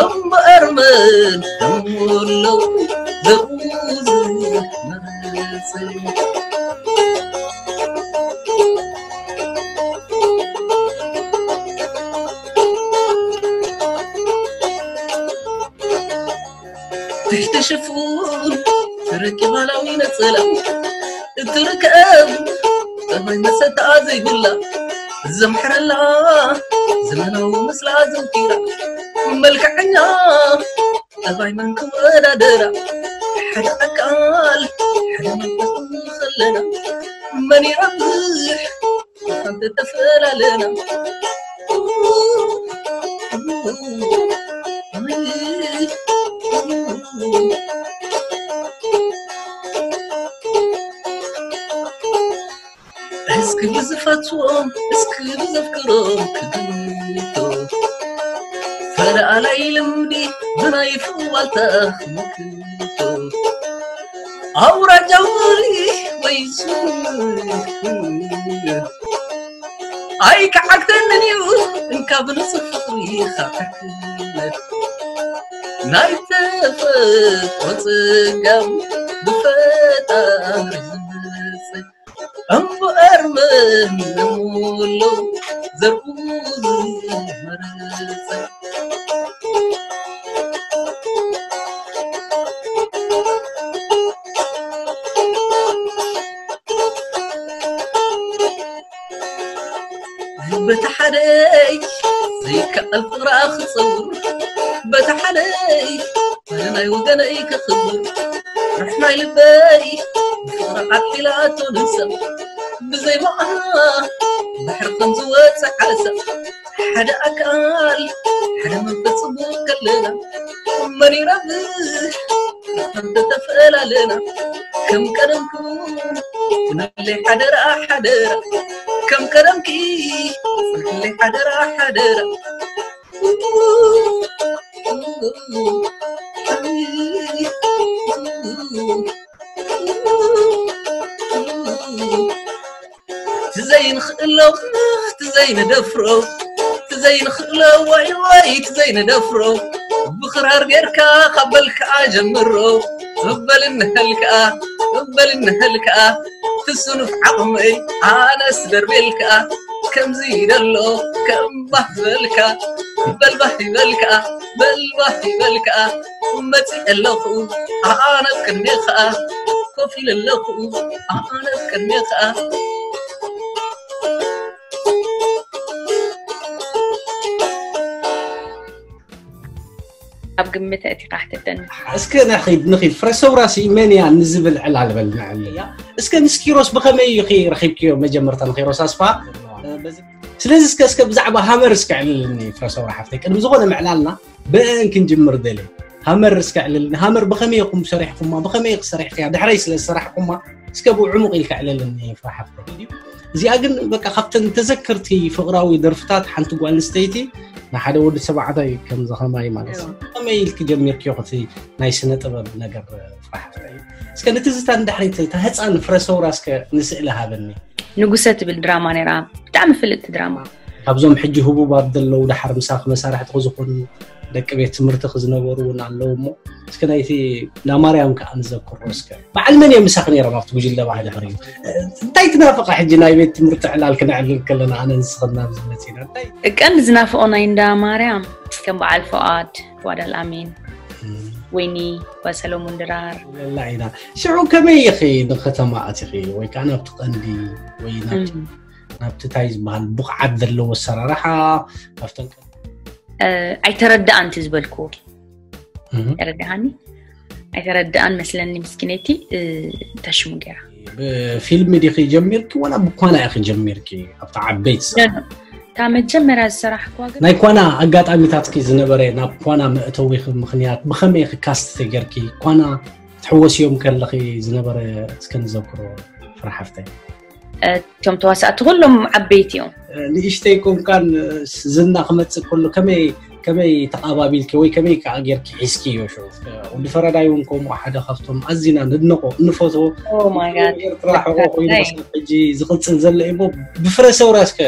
እምበኣር መን ደሞ ኣሎ ዘርኡ ዝመርጽ ትሕቲ ሽፉን ትረኪ ባህላዊ ነጸላ እትርከብ ጠባይ መሰተኣ ዘይብላ ዘምሕረላ ዘመናዊ ምስላ ዘውቲራ መልክዐኛ ጠባይ መን ክወዳደራ ሓደ ኣካል ሓደ መንፈስ ከለና መን ይረብሕ ሓንቲ ተፈላለና እስኪ ብዝፈትዎም እስኪ ብዘፍቅሮም ክግምቶ ፈለኣላይ ልምዲ ብናይ ፍዋልታ ክምክቶ ኣውራጃ ወሪ ወይ ኣይከዓግተንን እዩ እንካ ብንጹር ፍቕሪ ኻዕክነት ናይ ተፈጥሮ ጸጋም ብፈጣሪ ዝመጽእ እምበኣር መን እሞ ኣሎ ዘርኡ ዝመረጸ በቲ ሓደይ ዘይከኣል ፍቕራ ክጸውር በቲ ሓደይ ኣነ ናይ ወገነይ ከኽብር ርሕናይ ልበይ ብፍቕራ ዓቂላቶ ንሳ ብዘይ መቕሃ ባሕሪ ከም ዝወጽእ ዓሳ ሓደ ኣካል ሓደ መንፈስ ጽቡቕ ከለና መን ይረብሕ እንተተፈላለና ከም ቀደምኩም ኩነለይ ሓደራ ሓደራ ከም ቀደምኪ ጽንሕለይ ሓደራ ሓደራ ትዘይንኽእሎ ትዘይንደፍሮ ትዘይንኽእሎ ወይ ወይ ትዘይንደፍሮ ክራር ጌርካ ካብ በልካ ጀምሮ እበል እንሀልካ እበል እንሀልካ ትስኑፍ ዓቕመይ ኣነስ ደርቤልካ ከምዚ ደሎ ከም ባህ ዝበልካ በልባህ ይበልካ በልባህ ይበልካ መፂ ኣለኹ ኣነ ቅድሜ ከዓ ኮፍ ኢለ ኣለኹ ኣነ ቅድሜ ከዓ ኣብ ግምት ኣእቲኻ ክትደኒ እስከ ንኺድ ንኺድ ፍረሰውራሲ መን እያ ንዝብል ዕላል በል ንዕልል እስከ ምስ ኪሮስ ብኸመይ ኢኺ ረኺብክዮ መጀመርታ ንኪሮስ ኣስፋ ስለዚ እስከ እስከ ብዛዕባ ሃመር እስከ ዕልልኒ ፍረሰውራ ሓፍተይ ቅድሚ ዝኾነ ምዕላልና ብእን ክንጅምር ደለ ሃመር እስከ ዕልልኒ ሃመር ብኸመይ ኢኹም ሰሪሕኩማ ብኸመይ ኢኺ ሰሪሕክያ ድሕረይ ስለ ዝሰራሕኩማ እስከ ብዕሙቕ ኢልካ ዕልልኒ ፍራ ሓፍተይ እዚኣ ግን በቃ ካብተን ተዘከርቲ ፍቕራዊ ደርፍታት ሓንቲ ጓል ኣንስተይቲ ንሓደ ወዲ ተባዕታይ ከም ዝኸማይ ማለት እዩ ከመይ ኢልኪ ጀሚርክዮ ክቲ ናይ ስነ ጥበብ ነገር ፍራ ሓፍተይ እስከ ንትዝታ ንድሕሪት እታ ህፃን ፍረ ሰውራ እስከ ንስእሊ ሃበኒ ንጉሰ ትብል ድራማ ነይራ ብጣዕሚ ፍልጥቲ ድራማ ካብዞም ሕጂ ህቡባት ዘለዉ ደሓር ምሳኺ መሳርሕቲ ክዝኾኑ ደቂ ቤት ትምህርቲ ክዝነበሩ እውን ኣለዉ እሞ እስከ ናይቲ ላማርያም ከዓ ንዘክሮ እስከ በዓል መን እዮም ምሳኺ ነይሮም ኣብቲ ጉጅለ ባህሊ ሕርዩ እንታይ ትናፍቃ ሕጂ ናይ ቤት ትምህርቲ ዕላል ክነዕልል ከለና ኣነ ንስኽን ናብ ዝመፅና እንታይ ቀንዲ ዝናፍቆ ናይ እንዳ ማርያም ከም በዓል ፍቓድ ጓዳል ኣሚን ወይኒ ጓሰሎሙን ድራር ለላ ኢና ሽዑ ከመይ ኢኺ ንከተማ ኣቲኺ ወይ ከዓ ናብቲ ቀንዲ ወይ ናብቲ ታይ ዝበሃል ብቕዓት ዘለዎ ኣሰራርሓ ካብተን ኣይተረዳኣን እቲ ዝበልክዎ ተረዳሃኒ ኣይተረዳኣን መስለኒ ምስኪነይቲ ተሽሙ ገይራ ብፊልሚ ዲኺ ጀሚርኪ ዋላ ብኳና ኢኺ ጀሚርኪ ኣብቲ ዓበይቲ እታ መጀመርያ ዝሰራሕክዋ ግን ናይ ኳና ኣጋጣሚታትኪ ዝነበረ ናብ ኳና መእተዊኺ ምኽንያት ብኸመይ ኢኺ ካስት ተገርኪ ኳና ትሕወስዮም ከለኺ ዝነበረ እስከ ንዘክሮ ፍራ ሓፍተይ እቶም ተዋሳእቲ ኩሎም ዓበይቲ እዮም ንእሽተይ ኮንካን ዝና ክመፅእ ከሎ ከመይ ከመይ ተቃባቢልኪ ወይ ከመይ ከዓ ጌርኪ ሒዝኪዮ ሽዑ ወዲ ፈረዳይ እውን ከምኡ ሓደ ካብቶም ኣዚና ንድነቆ እንፈትዎ ኤርትራ ሕቆ ኮይኑ ሕጂ ዝቅፅል ዘሎ እሞ ብፍረ ሰውራ እስከ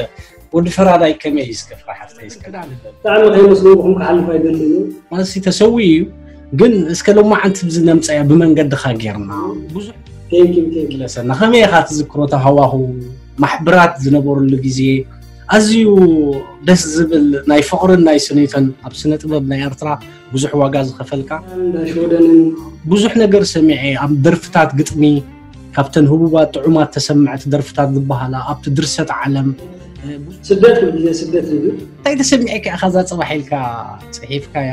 ወዲ ፈራዳይ ከመይ እዩ እስከ ፍራ ሓፍተይ እስከ ብጣዕሚ ከይመስልኩም ክሓልፍ ኣይደልን እዩ ማለት ተሰዊ እዩ ግን እስከ ሎማዓንቲ ብዚ ነምፀያ ብመንገድኻ ጌርና ብዙሕ ግለሰና ከመይ ኢኻ ትዝክሮ ተሃዋኹ ማሕብራት ዝነበሩሉ ግዜ ኣዝዩ ደስ ዝብል ናይ ፍቕርን ናይ ስኒትን ኣብ ስነ ጥበብ ናይ ኤርትራ ብዙሕ ዋጋ ዝኸፈልካ እንዳሽወደንን ብዙሕ ነገር ሰሚዐ ኣብ ደርፍታት ግጥሚ ካብተን ህቡባት ጥዑማት ተሰምዕቲ ደርፍታት ዝበሃላ ኣብቲ ድርሰት ዓለም ስደት ግዜ ስደት ዝብል እንታይ ተሰሚዐካ ኢኻ እዛ ፅባሕ ኢልካ ፅሒፍካያ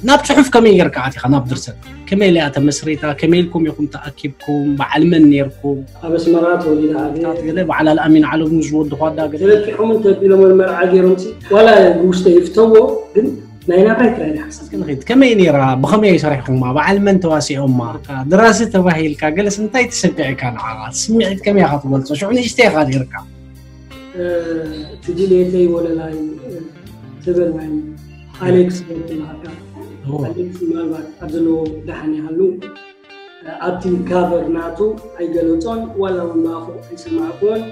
ናብ ፅሑፍ ከመይ ጌርካ ኣቲኻ ናብ ድርሰት ከመይ ኢለያ ተመስሪታ ከመይ ኢልኩም ኢኹም ተኣኪብኩም በዓል መን ኔርኩም ኣብ ኣስመራ ተወሊዳ ዓብየ ገለ በዓል ኣልኣሚን ዓለሙ ዝወድኳ ዳ ገለ ተበኪሖም እንተቢሎም መርዓ ገይሮም ዋላ ውሽጠ ይፍተዎ ግን ናይ ናብራይ ጥራይ ድሓስብ ክንኸይድ ከመይ ነይራ ብኸመይ ሰሪሕኩማ በዓል መን ተዋሲኦማ ደራሲ ተባሂልካ ገለስ እንታይ ተሰሚዕካ ንዓኻ ስምዒት ከመይ ኢኻ ትገልፆ ሽዑ ንእሽተይ ኢኻ ነይርካ ትጅሌተይ ወለላይ ትብል ናይ ኣሌክስ በትልሃካ ኣሌክስ ምናልባት ኣብ ዘለዎ ደሓን ይሃሉ ኣብቲ ካቨር ናቱ ኣይገለፆን ዋላ እውን ብኣፉ ኣይሰማዕኩዎን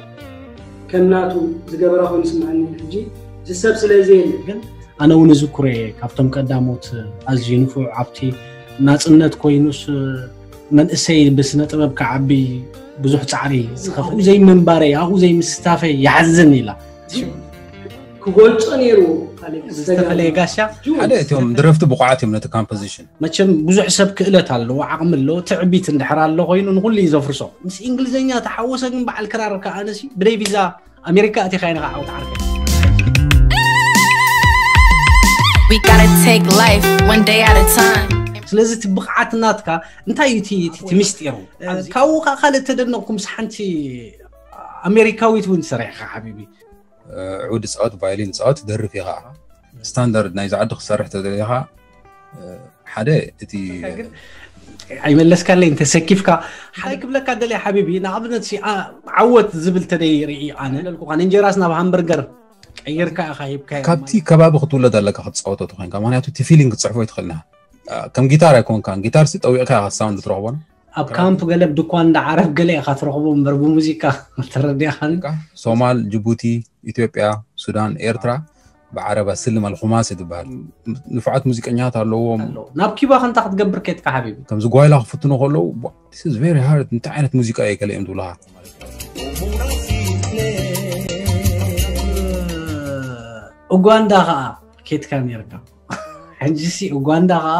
ከም ናቱ ዝገበራ ኮይኑ ይስምዓኒ ሕጂ እቲ ሰብ ስለ ዘየለ ግን ኣነ እውን እዝክሮ እየ ካብቶም ቀዳሞት ኣዝዩ ንፉዕ ኣብቲ ናፅነት ኮይኑስ መንእሰይ ብስነ ጥበብ ክዓቢ ብዙሕ ፃዕሪ ዝኸፍል ኣብኡ ዘይምንባረይ ኣብኡ ዘይምስታፈይ ይሓዝን ኢላ ክገልፆ ነይሩ ዝተፈለየ ጋሻ ሓደ እቶም ድረፍቲ ብቑዓት እዮም ነቲ composition መቸም ብዙሕ ሰብ ክእለት ኣለዎ ዓቕሚ ኣለዎ ትዕቢት እንድሕር ኣሎ ኮይኑ ንኩሉ እዩ ዘፍርሶ ምስ እንግሊዝኛ ተሓወሰ ግን በዓል ክራር ከኣነሲ ብደይ ቪዛ ኣሜሪካ ኣቲኻ ኢና ዓወት ዓርከይ We gotta take life one day at a time. ስለዚ እቲ ብቕዓት ናትካ እንታይ እዩ እቲ ምስጢሩ ካብኡ ከዓ ካልእ ተደነቕኩ ምስ ሓንቲ ኣሜሪካዊት እውን ሰሪሕካ ሓቢቢ ዑድ ፃወት ቫይሊን ፃወት ደርፍ ኢኻ ስታንዳርድ ናይዚ ዓዲ ክሰርሕ ተደሊኻ ሓደ እቲ ኣይመለስካለይ እንተሰኪፍካ ሓይ ክብለካ ደልየ ሓቢቢ ንኣብነት ዓወት ዝብል ተደይ ርኢ ኣነ ለልኩኻ ንእንጀራስ ናብ ሃምበርገር ቀይርካ ኢኻ ሂብካ ካብቲ ከባቢ ክትውለድ ኣለካ ክትፃወቶ ተኮይንካ ምክንያቱ እቲ ፊሊንግ ክትፅሕፎ ይትኽእል ኒኻ ከም ጊታር ኣይኮንካን ጊታር ሲ ጠዊቕካ ኢኻ ሳውንድ ትረኽቦን ኣብ ካምፕ ገለ ድኳን እንዳ ዓረብ ገለ ኢኻ ትረኽቦ እምበር ብሙዚቃ ተረዲእኻን ሶማል ጅቡቲ ኢትዮጵያ ሱዳን ኤርትራ ብዓረብ ኣስልም ኣልኹማሲ ትበሃል። ንፉዓት ሙዚቀኛታት ኣለዎም። ኣሎ ናብ ኪባ ከንታ ክትገብር ከድካ ሓቢቢ ከምዚ ጓይላ ክፍትኖ ከለዉ this is very hard፣ እንታይ ዓይነት ሙዚቃ እየ ገለ እዮም ዝብልኻ። ኡጋንዳ ከዓ ኬትካ ነርካ ሕጂሲ ኡጋንዳ ከዓ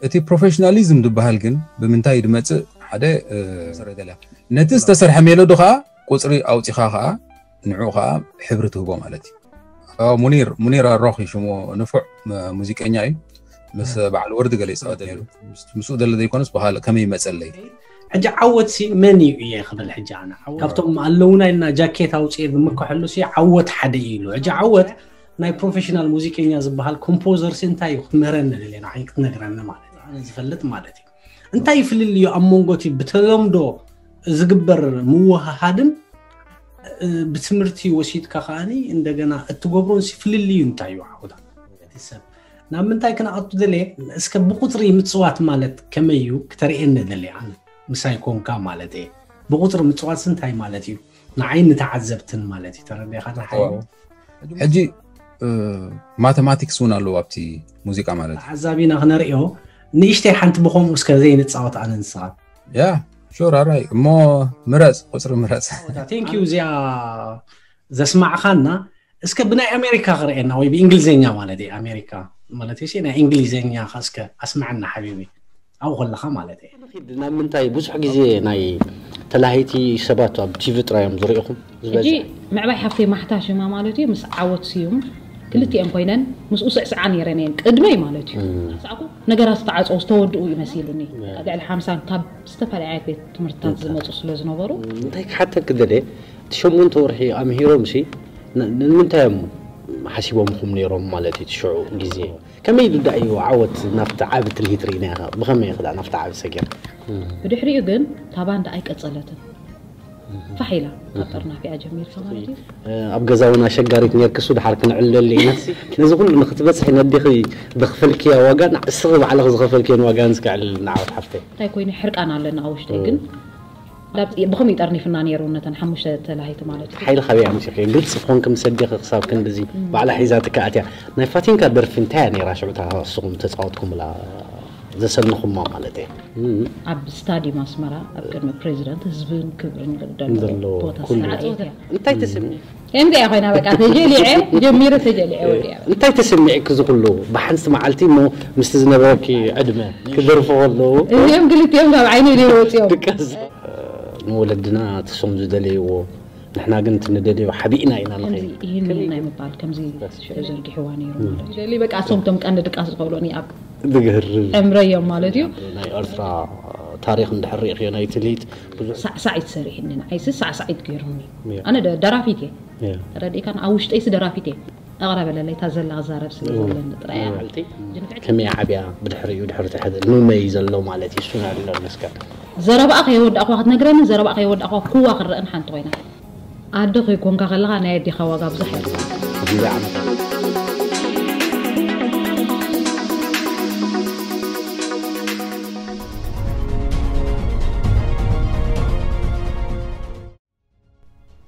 እቲ ፕሮፌሽናሊዝም ዝበሃል ግን ብምንታይ ድመፅእ? ሓደ ሰረገላ ነቲ ዝተሰርሐ ሜሎዲ ከዓ ቁፅሪ ኣውፂኻ ከዓ ንዑ ከዓ ሕብሪ ትህቦ ማለት እዩ። ሙኒር ሙኒር ኣሮኺ ሽሙ ንፉዕ ሙዚቀኛ እዩ። ምስ በዓል ወርዲ ገለ ይፃወት ነይሩ። ምስኡ ደለ ዘይኮነስ ብካልእ ከመይ ይመፀለይ? ሕጂ ዓወት ሲ መን እዩ እየ ክብል ሕጂ ኣነ ዓወት ካብቶም ኣለውና ኢልና ጃኬት ኣውፅኤ ዝምከሐሉ ሲ ዓወት ሓደ እዩ ኢሉ ሕጂ ዓወት ናይ ፕሮፌሽናል ሙዚቀኛ ዝበሃል ኮምፖዘር ሲ እንታይ እዩ ክትምህረኒ ደለ ንዓይ ክትነግረኒ ማለት እዩ ኣነ ዝፈልጥ ማለት እዩ እንታይ ፍልልዩ ኣብ መንጎ እቲ ብተለምዶ ዝግበር ምውሃሃድን ብትምህርቲ ወሲድካ ከዓኒ እንደገና እትገብሮን ሲ ፍልልዩ እንታይ እዩ ዓውታ እቲ ሰብ ናብ ምንታይ ክነኣቱ ደልየ እስከ ብቁፅሪ ምፅዋት ማለት ከመይ እዩ ክተርእየኒ ደልየ ኣነ ምሳይ ኮንካ ማለት እየ ብቁፅሪ ምፅዋት እንታይ ማለት እዩ ንዓይ ንተዓዘብትን ማለት እዩ ተረዲኻ ሓይ ሕጂ ማተማቲክስ እውን ኣለዎ ኣብቲ ሙዚቃ ማለት እዩ። ተዓዛቢና ክነርእዮ ንእሽተይ ሓንቲ ብኸምኡ እስከ ዘይንፃወት ኣነ ንስኻ ያ ሹር ኣራይ እሞ ምረፅ ቁፅሪ ምረፅ ቴንክ ዩ እዚኣ ዘስማዕኻና እስከ ብናይ ኣሜሪካ ክርእየና ወይ ብእንግሊዝኛ ማለት እዩ ኣሜሪካ ማለት እዩ ናይ እንግሊዝኛ እስከ ኣስምዐና ሓቢቢ ኣብኡ ከለኻ ማለት እዩ ናብ ምንታይ ብዙሕ ግዜ ናይ ተላሃይቲ ሰባት ኣብ ቲቪ ጥራይ እዮም ዝርእኹም ሕጂ ምዕባይ ሓፍተይ ማሕታ ሽማ ማለት እዩ ምስ ዓወት ስዩም ክልቲኤን ኮይነን ምስኡ ስዕስዓ ነይረን እየን ቅድመይ ማለት እዩ ሳዕሳዕኩ ነገራት ዝተዓፀው ዝተወድኡ እዩ መሲሉኒ ልዕሊ ሓምሳ ካብ ዝተፈላለዩ ዓይነት ቤት ትምህርትታት ዝመፁ ስለ ዝነበሩ እንታይ ክሓተኪ ደልየ እቲ ሸሞንተ ወርሒ ኣምሂሮም ሲ ንምንታይ እዮም ሓሲቦምኹም ነይሮም ማለት እዩ ሽዑ ግዜ ከመይ ኢሉ ዳ እዩ ዓወት ናብቲ ዓቢ ትልሂት ርኢና ኢኻ ብኸመይ ኢኻ ናብቲ ዓቢ ሰጊር ብድሕሪኡ ግን እታ ባንዳ ኣይቀጸለትን ፋሕ ኢላ ካብ ጠርናፊኣ ጀሚርካ ማለት እዩ ኣብ ገዛ እውን ኣሸጋሪት ነርክሱ ድሓር ክንዕለል ኢና ነዚ ኩሉ ንክትበፅሒ ነዲኺ ዘኽፈልክያ ዋጋን እስኺ ባዕልኺ ዝኸፈልክየን ዋጋን እስኪ ዕልልና ዓወት ሓፍተይ እንታይ ኮይኑ ሕርቃን ኣለና ኣብ ውሽጠይ ግን ብኸምኡ ጠርኒፍና ነይሩ ነተን ሓሙሽተ ተላሂቲ ማለት እዩ ሓይሊ ካበይ ኣምፂኺ ግልፂ ኮንኪ ምስ ኣዴኺ ክሳብ ክንድዚ ባዕላ ሒዛትካ ኣትያ ናይ ፋቲንካ ደርፊ እንታይ እያ ነይራ ሽዑ እታ ንስኹም ተፃወትኩምላ ዘሰንኹማ ማለት እየ ኣብ ስታዲየም ኣስመራ ኣብ ቅድሚ ፕሬዚደንት ህዝብን ክብርን ዝግደሎ ዘሎ ቦታ ኩሉ ስርዓት እያ እንታይ ተሰሚዑ ከምዚኣ ኮይና በቃ ተጀሊዐ ጀሚረ ተጀሊዐ ወዲያ እንታይ ተሰሚዕኪ እዚ ኩሉ ብሓንቲ መዓልቲ እሞ ምስቲ ዝነበረኪ ዕድመ ክደርፉ ከለዉ እዚኦም ክልቲኦም ካብ ዓይነይ ደይ ወፂኦም ድቀስ ንወለድና ትሶም ዝደለይዎ ንሕና ግን እቲ ንደልዮ ሓቢእና ኢና ንኸይድ ይህን ናይ ምባል ከምዚ ሽዑ ዘርጊሕዋ ነይሩ ማለት እዩ ደሊ በቃ እሶም ቶም ቀንዲ ድቃስ ዝኸብሎኒ ኣብ ዝግህር ዕምረዮም ማለት እዩ ናይ ኤርትራ ታሪክ እንድሕር ሪእክዮ ናይ ትልሂት ብዙሕ ሳዕሳዒት ሰሪሕኒ ንዓይሲ ሳዕሳዒት ገይሩኒ ኣነ ደራፊት እየ ተረዲእካ ኣብ ውሽጠይሲ ደራፊት እየ ኣቕረበለለይ እታ ዘላ ክዛረብ ስለ ዘለኒ ጥራይ እያ ከመይ ዓብያ ብድሕሪኡ ድሕሪ ትሕድ ንመይ ዘሎ ማለት እዩ እሱን ኣሎ መስከር ዘረባኣ ከየወዳእኳ ክትነግረኒ ዘረባኣ ከየወዳእኳ ኩዋ ክረአን ሓንቲ ኮይና ኣደ ከይኮንካ ከለኻ ናይ ኣዴኻ ዋጋ ብዙሕ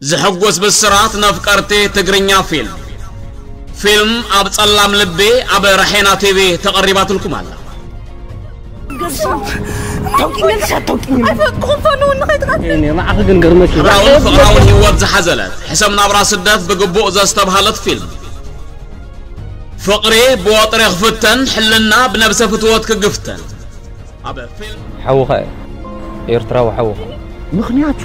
ዝሕጉስ ብስራት ነፍቀርቲ ትግርኛ ፊልም ፊልም ኣብ ጸላም ልቢ ኣብ ራሄና ቲቪ ተቐሪባትልኩም ኣላ። ንዓኺ ግን ገርመኪ። ሕብራውን ፍቕራውን ህይወት ዝሓዘለት ሕሰም ናብራ ስደት ብግቡእ ዘስተብሃለት ፊልም ፍቕሪ ብወጥሪ ክፍተን ሕልና ብነብሰ ፍትወት ክግፍተን ኣብ ፊልም ሓውኻ እየ ኤርትራዊ ሓውኻ ምኽንያቱ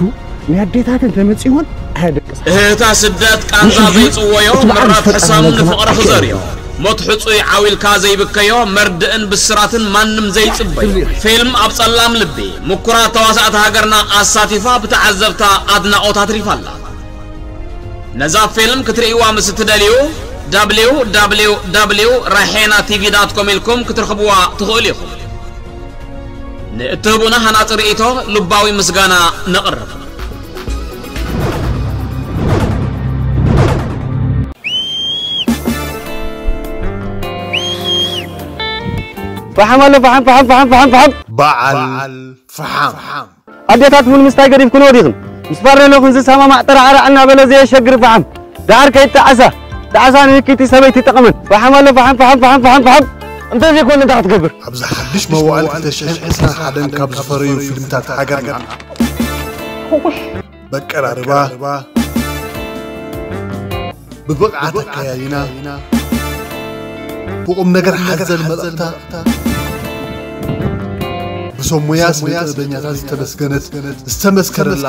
ናይ ኣዴታተን ተመጺወን ኣያደቅስ እህታ ስደት ቃንዛ ዘይጽወዮ ምራት ሕሳም ንፍቕሪ ክዘርዮ ሞት ሕጹይ ዓዊልካ ዘይብከዮ መርድእን ብስራትን ማንም ዘይጽበዮ ፊልም ኣብ ጸላም ልቢ ምኩራት ተዋሳእቲ ሃገርና ኣሳቲፋ ብተዓዘብታ ኣድናቖት ኣትሪፋ ኣላ። ነዛ ፊልም ክትርእይዋ ምስ እትደልዩ www ራሄና ቲቪ ዳት ኮም ኢልኩም ክትረኽብዋ ትኽእሉ ኢኹም። ንእትህቡና ሃናጺ ርእይቶ ልባዊ ምስጋና ነቕርብ። ፈሓም ኣሎ ፈሓም ፈሓም ፈሓም ፈሓም ፈሓም በዓል ፈሓም ኣዴታት እውን ምስታይ ገዲፍክን ወዲኽን ምስ ፋሬኖኽን ዝሰማማዕ ጠራዕራዕ እናበለ ዘየሸግር ፈሓም ደሓር ከይጠዓሳ ጣዕሳ ንህክይቲ ሰበይቲ ጠቕምን። ፈሓም ኣሎ፣ ፈሓም፣ ፈሓም፣ ፈሓም፣ ፈሓም፣ ፈሓም። እንተዘይኮነ እንታይ ክትገብር? ኣብዚ ሓድሽ መዋዕል ክልተ ሽሕን ዕስራን ሓደን ካብ ዝፈረዩ ፊልምታት ሃገርና፣ በቀራርባ፣ ብብቕዓት ኣከያይና፣ ብቑም ነገር ሓዘል መልእኽታ፣ ብሰብ ሞያ ስነ ጥበበኛታት ዝተመስገነት፣ ዝተመስከረላ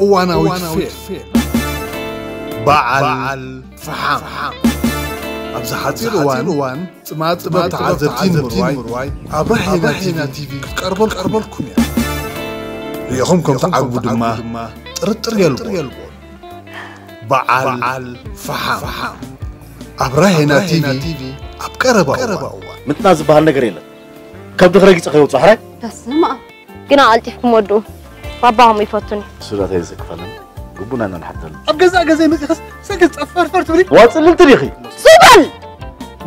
እዋናዊት ፊልም በዓል ፈሓም። ኣብዚ ሓጺር እዋን ጽማጽ ጥበብ ተዓዘብቲ ንምርዋይ ኣብ ራሄና ቲቪ ክትቀርበልኩም እያ። ርኢኹም ከም ትዓግቡ ድማ ጥርጥር የልቦን። በዓል ፈሓም ኣብ ራሄና ቲቪ ኣብ ቀረባ እዋን። ምጥና ዝበሃል ነገር የለን። ከብድኺ ረጊጸ ከይወጽኦ ሕራይ። በስመ ኣብ። ግና ቀልጢፍኩም ወድኡ። ባባኹም ይፈቱኒ። እሱ ዳታ ይዘክፈለን። ግቡና ነንሓተሉ። ኣብ ገዛእ ገዛይ መጺኸስ ሰገዝ ጸፈርፈር ትብሊ? ዋጽልልቲ ዲኺ? ሱበል!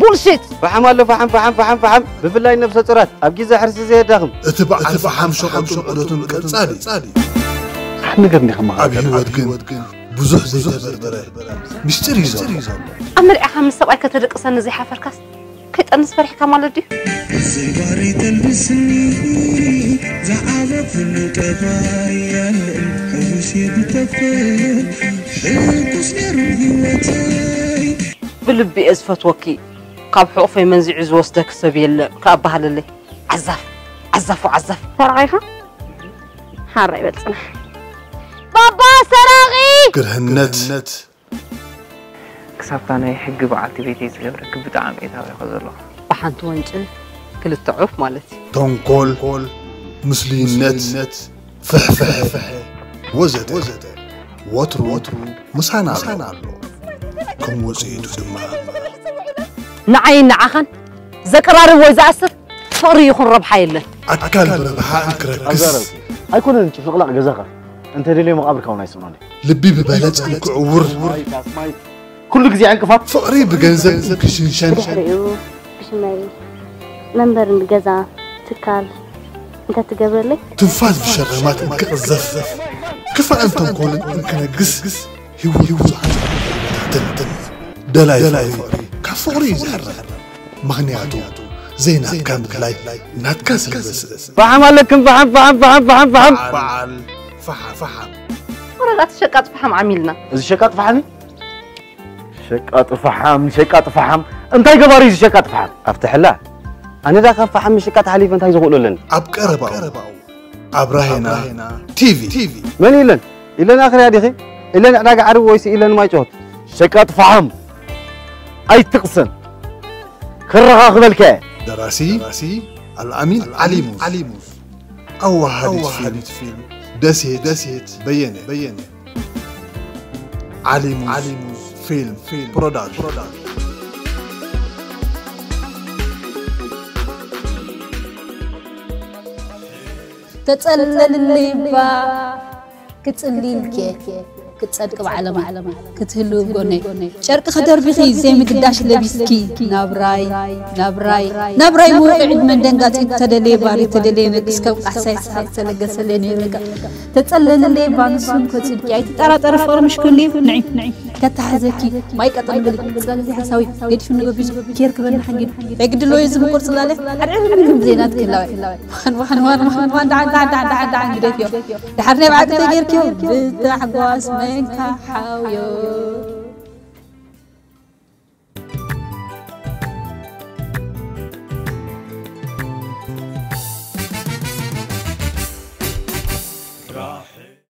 ቡልሺት! ፈሓም ኣሎ፣ ፈሓም፣ ፈሓም፣ ፈሓም፣ ፈሓም። ብፍላይ ነብሰ ጹራት ኣብ ግዜ ሕርሲ ዘየዳኽም። እቲ በዓል ፈሓም ሸቐጡ ዑደቱን ቀጻሊ። ሓደ ነገር እንዲኻ ኣብ መኻከል ህይወት ግን ብዙሕ ዘይተበርበረ ምስጢር እዩ ዘሎ። ኣብ መርዓኻ ምስ ሰብኣይ ከተደቅሰኒ ዘይሓፈርካስ ከይጠንስ ፈሪሕካ ማለት ድዩ? ዘይባሪ ተልብስኒ ዝዓበኹሉ ጠባይ ያለን ሕጉስ የብተፈል ሕጉስ ነሩ ህይወተይ። ብልቢ እየ ዝፈትወኪ፣ ካብ ሕቑፈይ መንዚዑ ዝወስደኪ ሰብ የለን ከኣባህለለይ። ዓዛፍ ዓዛፉ ዓዛፍ። ተራኺኻ ሓራ ይበል ጽናሕ። ባባ ሰራቒ! ግርህነት። ክሳብታ ናይ ሕጊ በዓልቲ ቤተይ ዝገብረኪ ብጣዕሚ እየ ታቢኸ ዘለኹ። ብሓንቲ ወንጭል ክልተ ዑፍ ማለት እዩ። ተንኮል፣ ምስሉይነት፣ ፍሕፍሕ፣ ወዘተ፣ ወዘተ። ወትሩ፣ ወትሩ ምሳና ኣሎ። ከም ውጽኢቱ ድማ። ንዓይን ንዓኻን ዘቀራርብ ወይ ዝኣስር ፍቕሪ ይኹን ረብሓ የለን። ኣካል ብረብሓ እንክረክስ። ኣይኮነን ጭፍልቕላቕ ገዛኻ። እንተ ደልዮ መቓብርካ እውን ኣይስእኖን እዩ። ልቢ ብበለጽ እንክዕውር። ኩሉ ግዜ ዕንቅፋት። ፍቕሪ ብገንዘብ እንክሽንሸን። ብድሕሪኡ ብሽመይ መንበርን ገዛ ትካል እንተትገብረለይ። ትንፋስ ብሸረማት እንክቕዘፍ። ክፋእን ተንኮልን እንክነግስ። ህይወት ብዙሓት ተንትን። ደላይ ፍቕሪ ካብ ፍቕሪ እዩ ዝሕረር። ምኽንያቱ ዘይናትካ ምድላይ ናትካ ስለ ዘስእስ። ፈሓም ኣለክን፣ ፈሓም፣ ፈሓም፣ ፈሓም፣ ፈሓም፣ ፈሓም። በዓል ፈሓም፣ ፈሓም። ወረዳ እቲ ሸቃጥ ፈሓም ዓሚልና። እዚ ሸቃጥ ፈሓም እዩ? ሸቃጥ ፈሓም፣ ሸቃጥ ፈሓም። እንታይ ገባሪ እዩ እዚ ሸቃጥ ፈሓም? ኣብቲ ሕላ፣ ኣነ ዳ ካብ ፈሓም ምሽቃጥ ሓሊፈ እንታይ ዝኽእሎ ኣለኒ? ኣብ ቀረባኡ፣ ኣብ ራሄና ቲቪ። መን ኢለን? ኢለን ኣኽርያ ዲኺ? ኢለን ዕዳጋ ዓርቢ ወይስ ኢለን ማይጨወት? ሸቃጥ ፈሓም ኣይትቕሰን። ክረኻኽበልካ እየ። ደራሲ፣ ደራሲ ኣልኣሚን ዓሊሙዝ። ኣዋሃዲት ፊልም፣ ደሴት፣ ደሴት በየነ፣ በየነ። ዓሊሙዝ ፊልም፣ ፊልም ፕሮዳክሽን። ተጸለልለይ እባ ክጽሊ ኢልኪ ክትጸድቂ ብዓለማ ክትህልዊ ኣብ ጎነይ። ጨርቂ ከደርብኺ ዘይምግዳሽ ለቢስኪ ናብራይ ናብራይ ናብራይ ምውቕዕ ዕድመን ደንጋጺ ተደለየ ባሪ ተደለየ መግስ ከም ቃሕሳይ ሰሓቕ ተለገሰለይ ነይሩ በቃ። ተጸለልለይ እባ ንሱ እንኮ ጽድቂ ኣይትጠራጠሪ ፍቕሪ ምሽ ኩሉ እዩ ንዒ ከተሓዘኪ ማይ ቀጠን ብሊ ጽላል ዘይሓሳዊ ገዲፉ ንገቢዙ ኬር ክበልና ሓንጊዱ ኣይግድሎ እዩ ዝምቁር ጽላለ ኣድዕብኒ ከም ብዘይናት ክላወ ዋን ዋን ዋን ዋን ዋን ዳዓን ዳዓን ዳዓን ዳዓን ዳዓን ግደፍዮ። ድሓር ናይ ባዕዲ ተጌርክዮ ብታሕጓስ መንካ ሓውዮ።